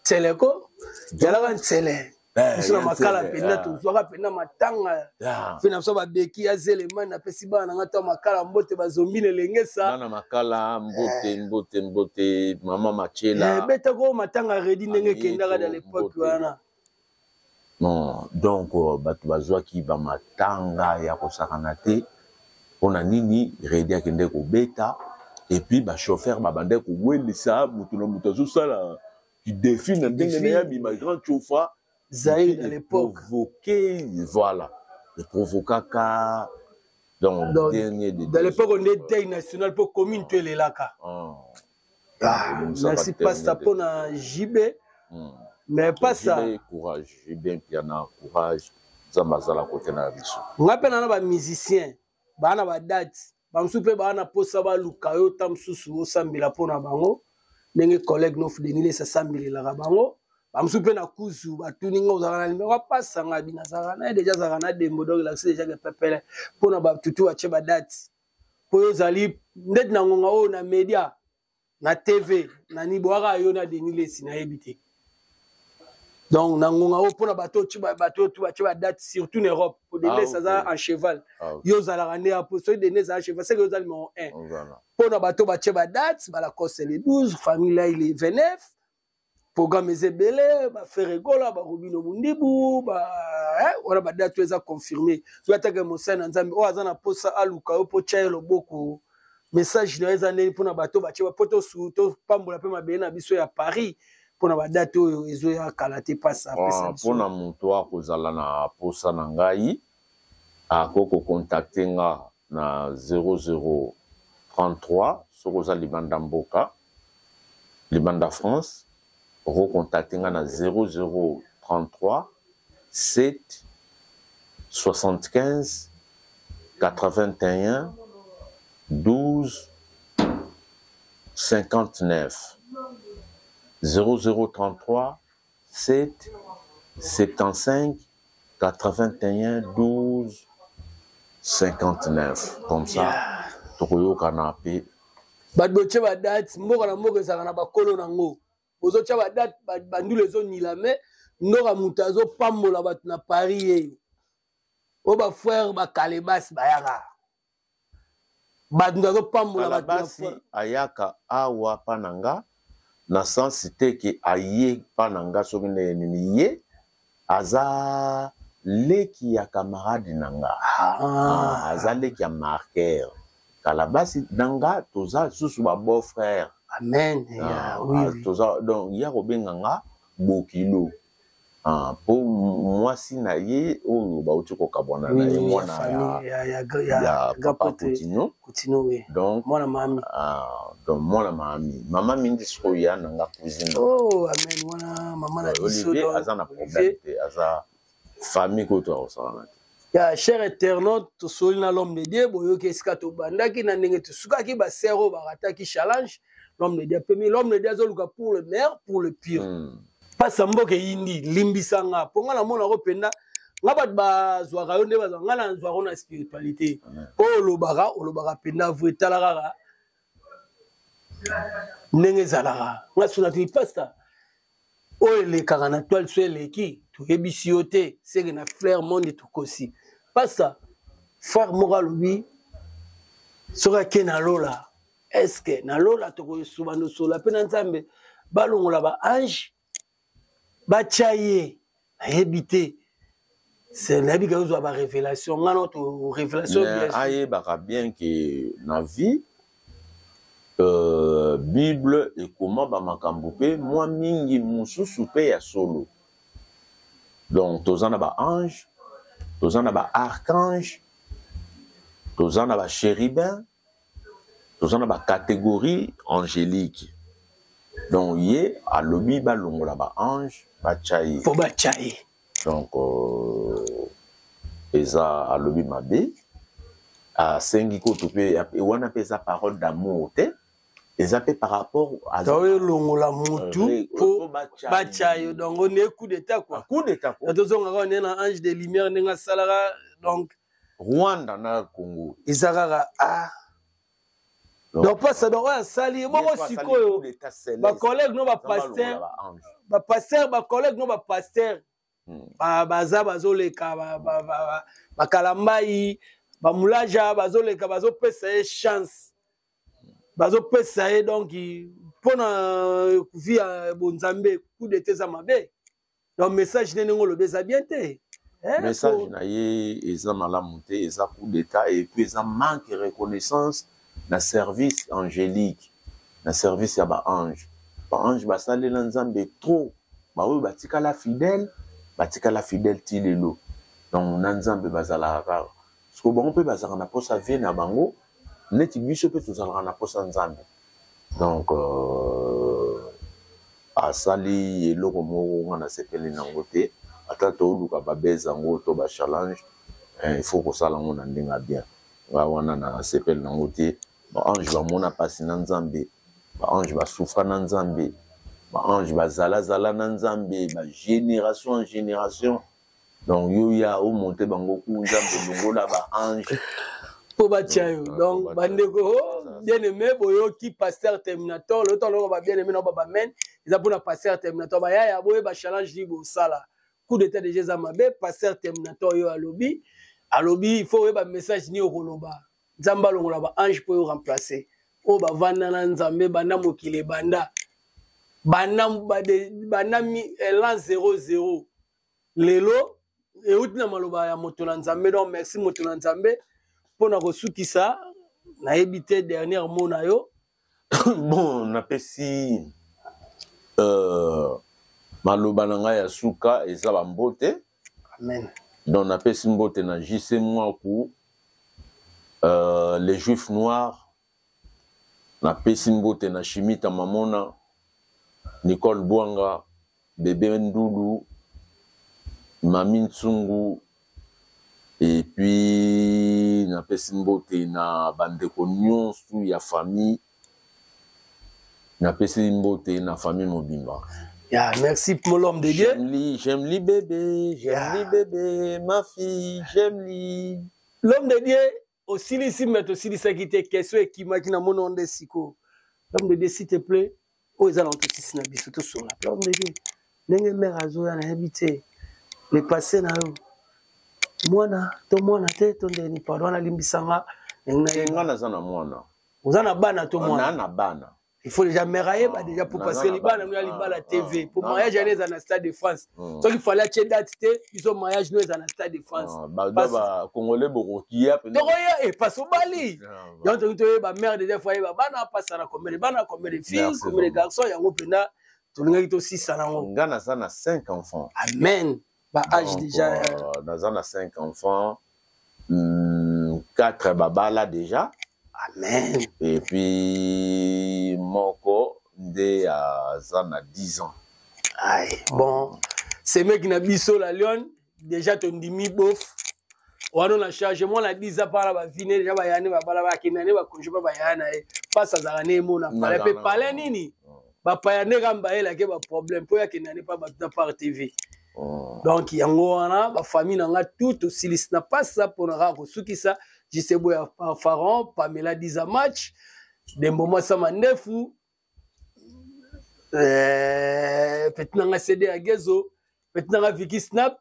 Tseleko, yalaka Ntsele. Biso na Makala mpenza tozwaka mpenza matanga mpe na biso babeki ya Zelemani. Napesi bana na nga to Makala mbote, bazombi na Elengesa. Bana Makala mbote, mbote, mbote, mama Machela. Betako matanga Reddy ndenge ekendaka dans l'époque wana. Non, donc bato bazwaki bamatanga ya kosakana te. Mpona nini? Reddy akende kobeta et puis bachauffeur babandaki kowelisa moto na moto azosala défi na ndenge na ye, abima grand chofa. Zaïre à l'époque. Provoqué, voilà, provokaka. Donc, donc dernier de dans l'époque on est deuil national pour commune to elelaka. Ah, merci pasta mpona JB. Mais pasta courage, JB Mpiana, courage, Nzambe azala kote na biso. Nga mpe na bamusicien baa na badate, bamosusu mpe baa na mposa baluka yo ta mosusu osambela mpona bango ndenge collègue nof Denis asambelelaka bango. Bamosusu mpe na kuzu batuni nga: "Ozalaka na nimero apasa?" Nga bino azalaka na ye deja, azalaka na dembo. Donc elakisi deja ke pepele mpona batutu batie badate, mpo oyo ozali ndeti na ngonga oyo na media na TV na niboaka yo na Denis Lesi, nayebi te. Donc na ngonga oyo mpona bato bato tu batie badate, surtout na Europe, po Denis Lesi aza en cheval. Yo ozalaka nde apo soki Denis ezala cheval, seke oza numéro 1 mpona bato batie badate. Balacoste le 12, famille lai le 29, programme eza ebele, baFerre Gola, barobino Mundibu, wana badate oyo eza confirmé. Soki atake mosali na Nzambe oyo aza na posa aluka yo mpo tia ye loboko, message na yo eza ndeni mpona bato batie, po topambola mpe mabele na biso ya Paris mpona badate oyo ezoya kala te? Pasa apesa biso. Mpona moto akozala na posa na ngai, akoki kocontacter nga na 0033. Soki oza libanda mboka, libanda France, okocontacter nga na 0033 7 75 81 12 59, 0033 7 75 81 12 59. Comme ça tokoyokana mpe. Bato botie badate, mboka na mboka ezalaka na bakolo nango. Bozotya badate, bandula ezonila me ndoka moto azopambola bato na Paris yeyo oyo bafrère bakalebasi bayaka, bato azopambola. Kalabasi ayaka awa mpa na nga na sens te ke aye mpa na nga soki ndenge nini. Ye aza leki ya camarade na nga. Ah, aza leki ya marqueur Kalabasi na nga, toza susu ba beau frère. Amen. Ah, oui, ah, oui. Toza donc ya kobenga nga bokilo. Ah, po mwasi na ye oyo bauti kokabwana na ye, mwana ya, ya, ya papa Coutinho. Coutinho, oui. Donc mwana mami. Ah, donc mwana mami, mama mingi sikoyo ya na nga cousine. Oh, amen, wana mama na biso. Olivier aza na problème te, aza famille koto akosala te. Ya cher internaute, tosoli na l'homme de Dieu. Boyoki esika tobandaki na ndenge tosukaki. Basere oyo barataki challenge, l'homme de Dieu apemi. L'homme de Dieu azoluka pour le meilleur, pour le pire. Pasa mboka eyindi, limbisa nga mpo nga namonako mpenza nga bato bazwaka yo nde bazwaka nga, nazwaka na spiritualité mpo olobaka, olobaka mpenza vrai. Tala kaka ndenge ezalaka. Nga sunaki pasta oyo elekaka na toile, so eleki toyebisi yo te, seke na fleur monde tokosi. Pasta, frère moko alobi soki ake na lola, est-ce na lola tokosuba sola mpe na Nzambe balongola baange batya ye? Nayebi te, nayebi ka ozwa barévélation nga na to révélation. Ayebaka bien ke na vie, Bible ekoma bamakambo mpe mwa mingi mosusu mpe ya solo. Donc toza na baange, toza na baarchange, toza na bachérubin, toza na bacatégorie angélique. Donc ye alobi balongola ba ange, batya ye. Mpo batya ye. Donc eza alobi mabe, asengi kutu mpe wana mpe eza parole d'amour te, eza mpe par rapport elongola mutu mpo batya yo. Donc nde coup d'état quoi. Coup d'état quoi. Tozongaka nde na ange de lumière ndenge asalaka, donc Rwanda na Congo. Eza kaka ah. Donc pasa, donc oyo asali bongo sikoyo, bacollègue no bapasteur, bapasteur, bacollègue no bapasteur baza bazoleka, bakalambai, bamulaja bazoleka, bazopesa ye chance, bazopesa ye. Donc mpona vie ya bonzambe, coup d'état eza mabe. Donc message nde ndenge olobi eza bien te. Message na ye eza malamu te, eza coup d'état et puis eza manque reconnaissance na service angélique, na service ya baange. Baange basalela Nzambe trop, baoyo batikala fidèle, batikala fidèle ti lelo. Donc na Nzambe bazalaka kaka siko, bango mpe bazalaka na mposa vie na bango neti biso mpe tozalaka na mposa Nzambe. Donc asali eloko moko nga nasepeli nango te. Ata toluka babese yango to bachallenge, il faut kosala yango na ndenge ya bien. Nga wana nasepeli nango te. Baange bamona mpasi na Nzambe, baange basouffra na Nzambe, baange bazalazala na Nzambe bagénération en génération. Donc yo ya omonte bango ku Nzambe longola baange mpo batya yo. Donc bandeko bien aimé, boyoki pasteur Terminator. Loyo toloko ba bien aimé na babamen, eza mpona pasteur Terminator. Bayaya, boyeba challenge nini bosala. Coup d'état déjà eza mabe. Pasteur Terminator oyo alobi, alobi il faut oyeba message nini okoloba. Nzambe alongola baange mpo oyo remplace oyo bavanda na Nzambe banda mokili ebanda, banda banda l'an 00. Lelo euti na maloba ya moto na Nzambe. Donc merci, moto na Nzambe. Mpona kosukisa, nayebi te dernier mot na yo. Bon, napesi maloba na ngai ya suka eza bambote. Amen. Donc napesi mbote na JC Mwaku, les Juifs noirs. Napesi mbote na Shimita Mamona, Nicole Bwanga, Bebe Ndulu, Mami Ntsungu, et puis napesi mbote na bandeko nyonso ya famille, napesi mbote na famille mobimba. Yeah, merci pour l'homme de Dieu. J'aime lui bébé, j'aime lui bébé, ma fille, j'aime lui. L'homme de Dieu, osilisi me tosilisaki te, question ekimaki na mona nde sikoyo. L'homme de Dieu, s'il te plaît, oyo eza na tosisi na biso tosola. L'homme de Dieu, ndenge mare azoya, nayebi te le passé na yo, mwana to mwana te to ndeni. Pardon, nalimbisanga. Nga naza na mwana. Oza na bana to mwana? Na na bana. Il faut déjà mère ayeba déjà pour passer libala no ya Libala TV pour mariage ane eza na Stade de France. Soki Fally atie date te, biso mariage no eza na Stade de France. Bacongolais bokokia. Tokoya e parce obali yango toki toyeba mère déjà, faut ayeba bana apasa na combien de bana, combien de filles, combien de garçons. Yango mpenza tolingaki tosisa nango. Nga naza na 5 enfants. Amen. Ba âge déjà? Naza na 5 enfants, 4 babala déjà. Amen. Et puis moko nde aza na 10 ans. Ay, bon, semeki na biso la Lyon déjà tondimi bof wana na charge mwana 10 ans mpana bavine déjà bayane babala bakenda ne bakonge mpa bayaya na ye mpasi azalaka ne emona pale mpe pale nini bapaya nde kaka bayelaki baproblème mpo yakenda ne mpa bato na par TV. Donc yango wana bafamille na nga tout tosilisi na pasa mpona kaka kosukisa. Jisebo ya Pharaon, Pamela Diza, match Dembo, mwasa mandefu, petit na nga CD ya Gezo, petit na nga Viki Snap.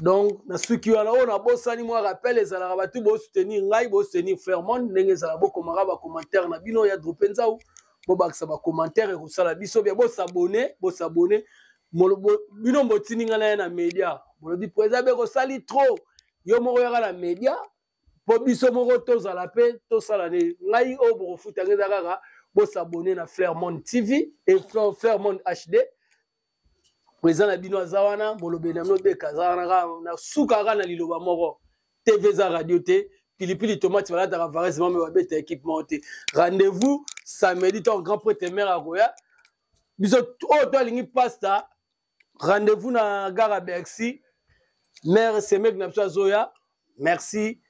Donc nasuki wana. Oyo nabosani, mwa rappel ezalaka bato bosoutenir ngai, bosoutenir Fairmond ndenge ezala, bokomaka bacommentaire na bino ya drope nzau, bobakisa bacommentaire, ekosala biso bien. Bosabone, bosabone. Bino botindi ngai na ye na média, bolobi président be kosali trop, yo moko yaka na média mpo biso moko tozala mpe tosala ne ngai. Oyo bokofuta ngai eza kaka bosabone na Flairmond TV et Flairmond HD. Président na bino aza wana, molobeli na bino beka aza wana. Kaka na suka kaka na liloba moko: TV eza radio te. Pilipili tomate balataka vares mame, babeta équipe moko te. Rendez-vous samedi, ntango grand prêtre mare akoya. Biso oyo to alingi pasta, rendez-vous na gare ya Bercy. Mare Semek na biso azoya. Merci.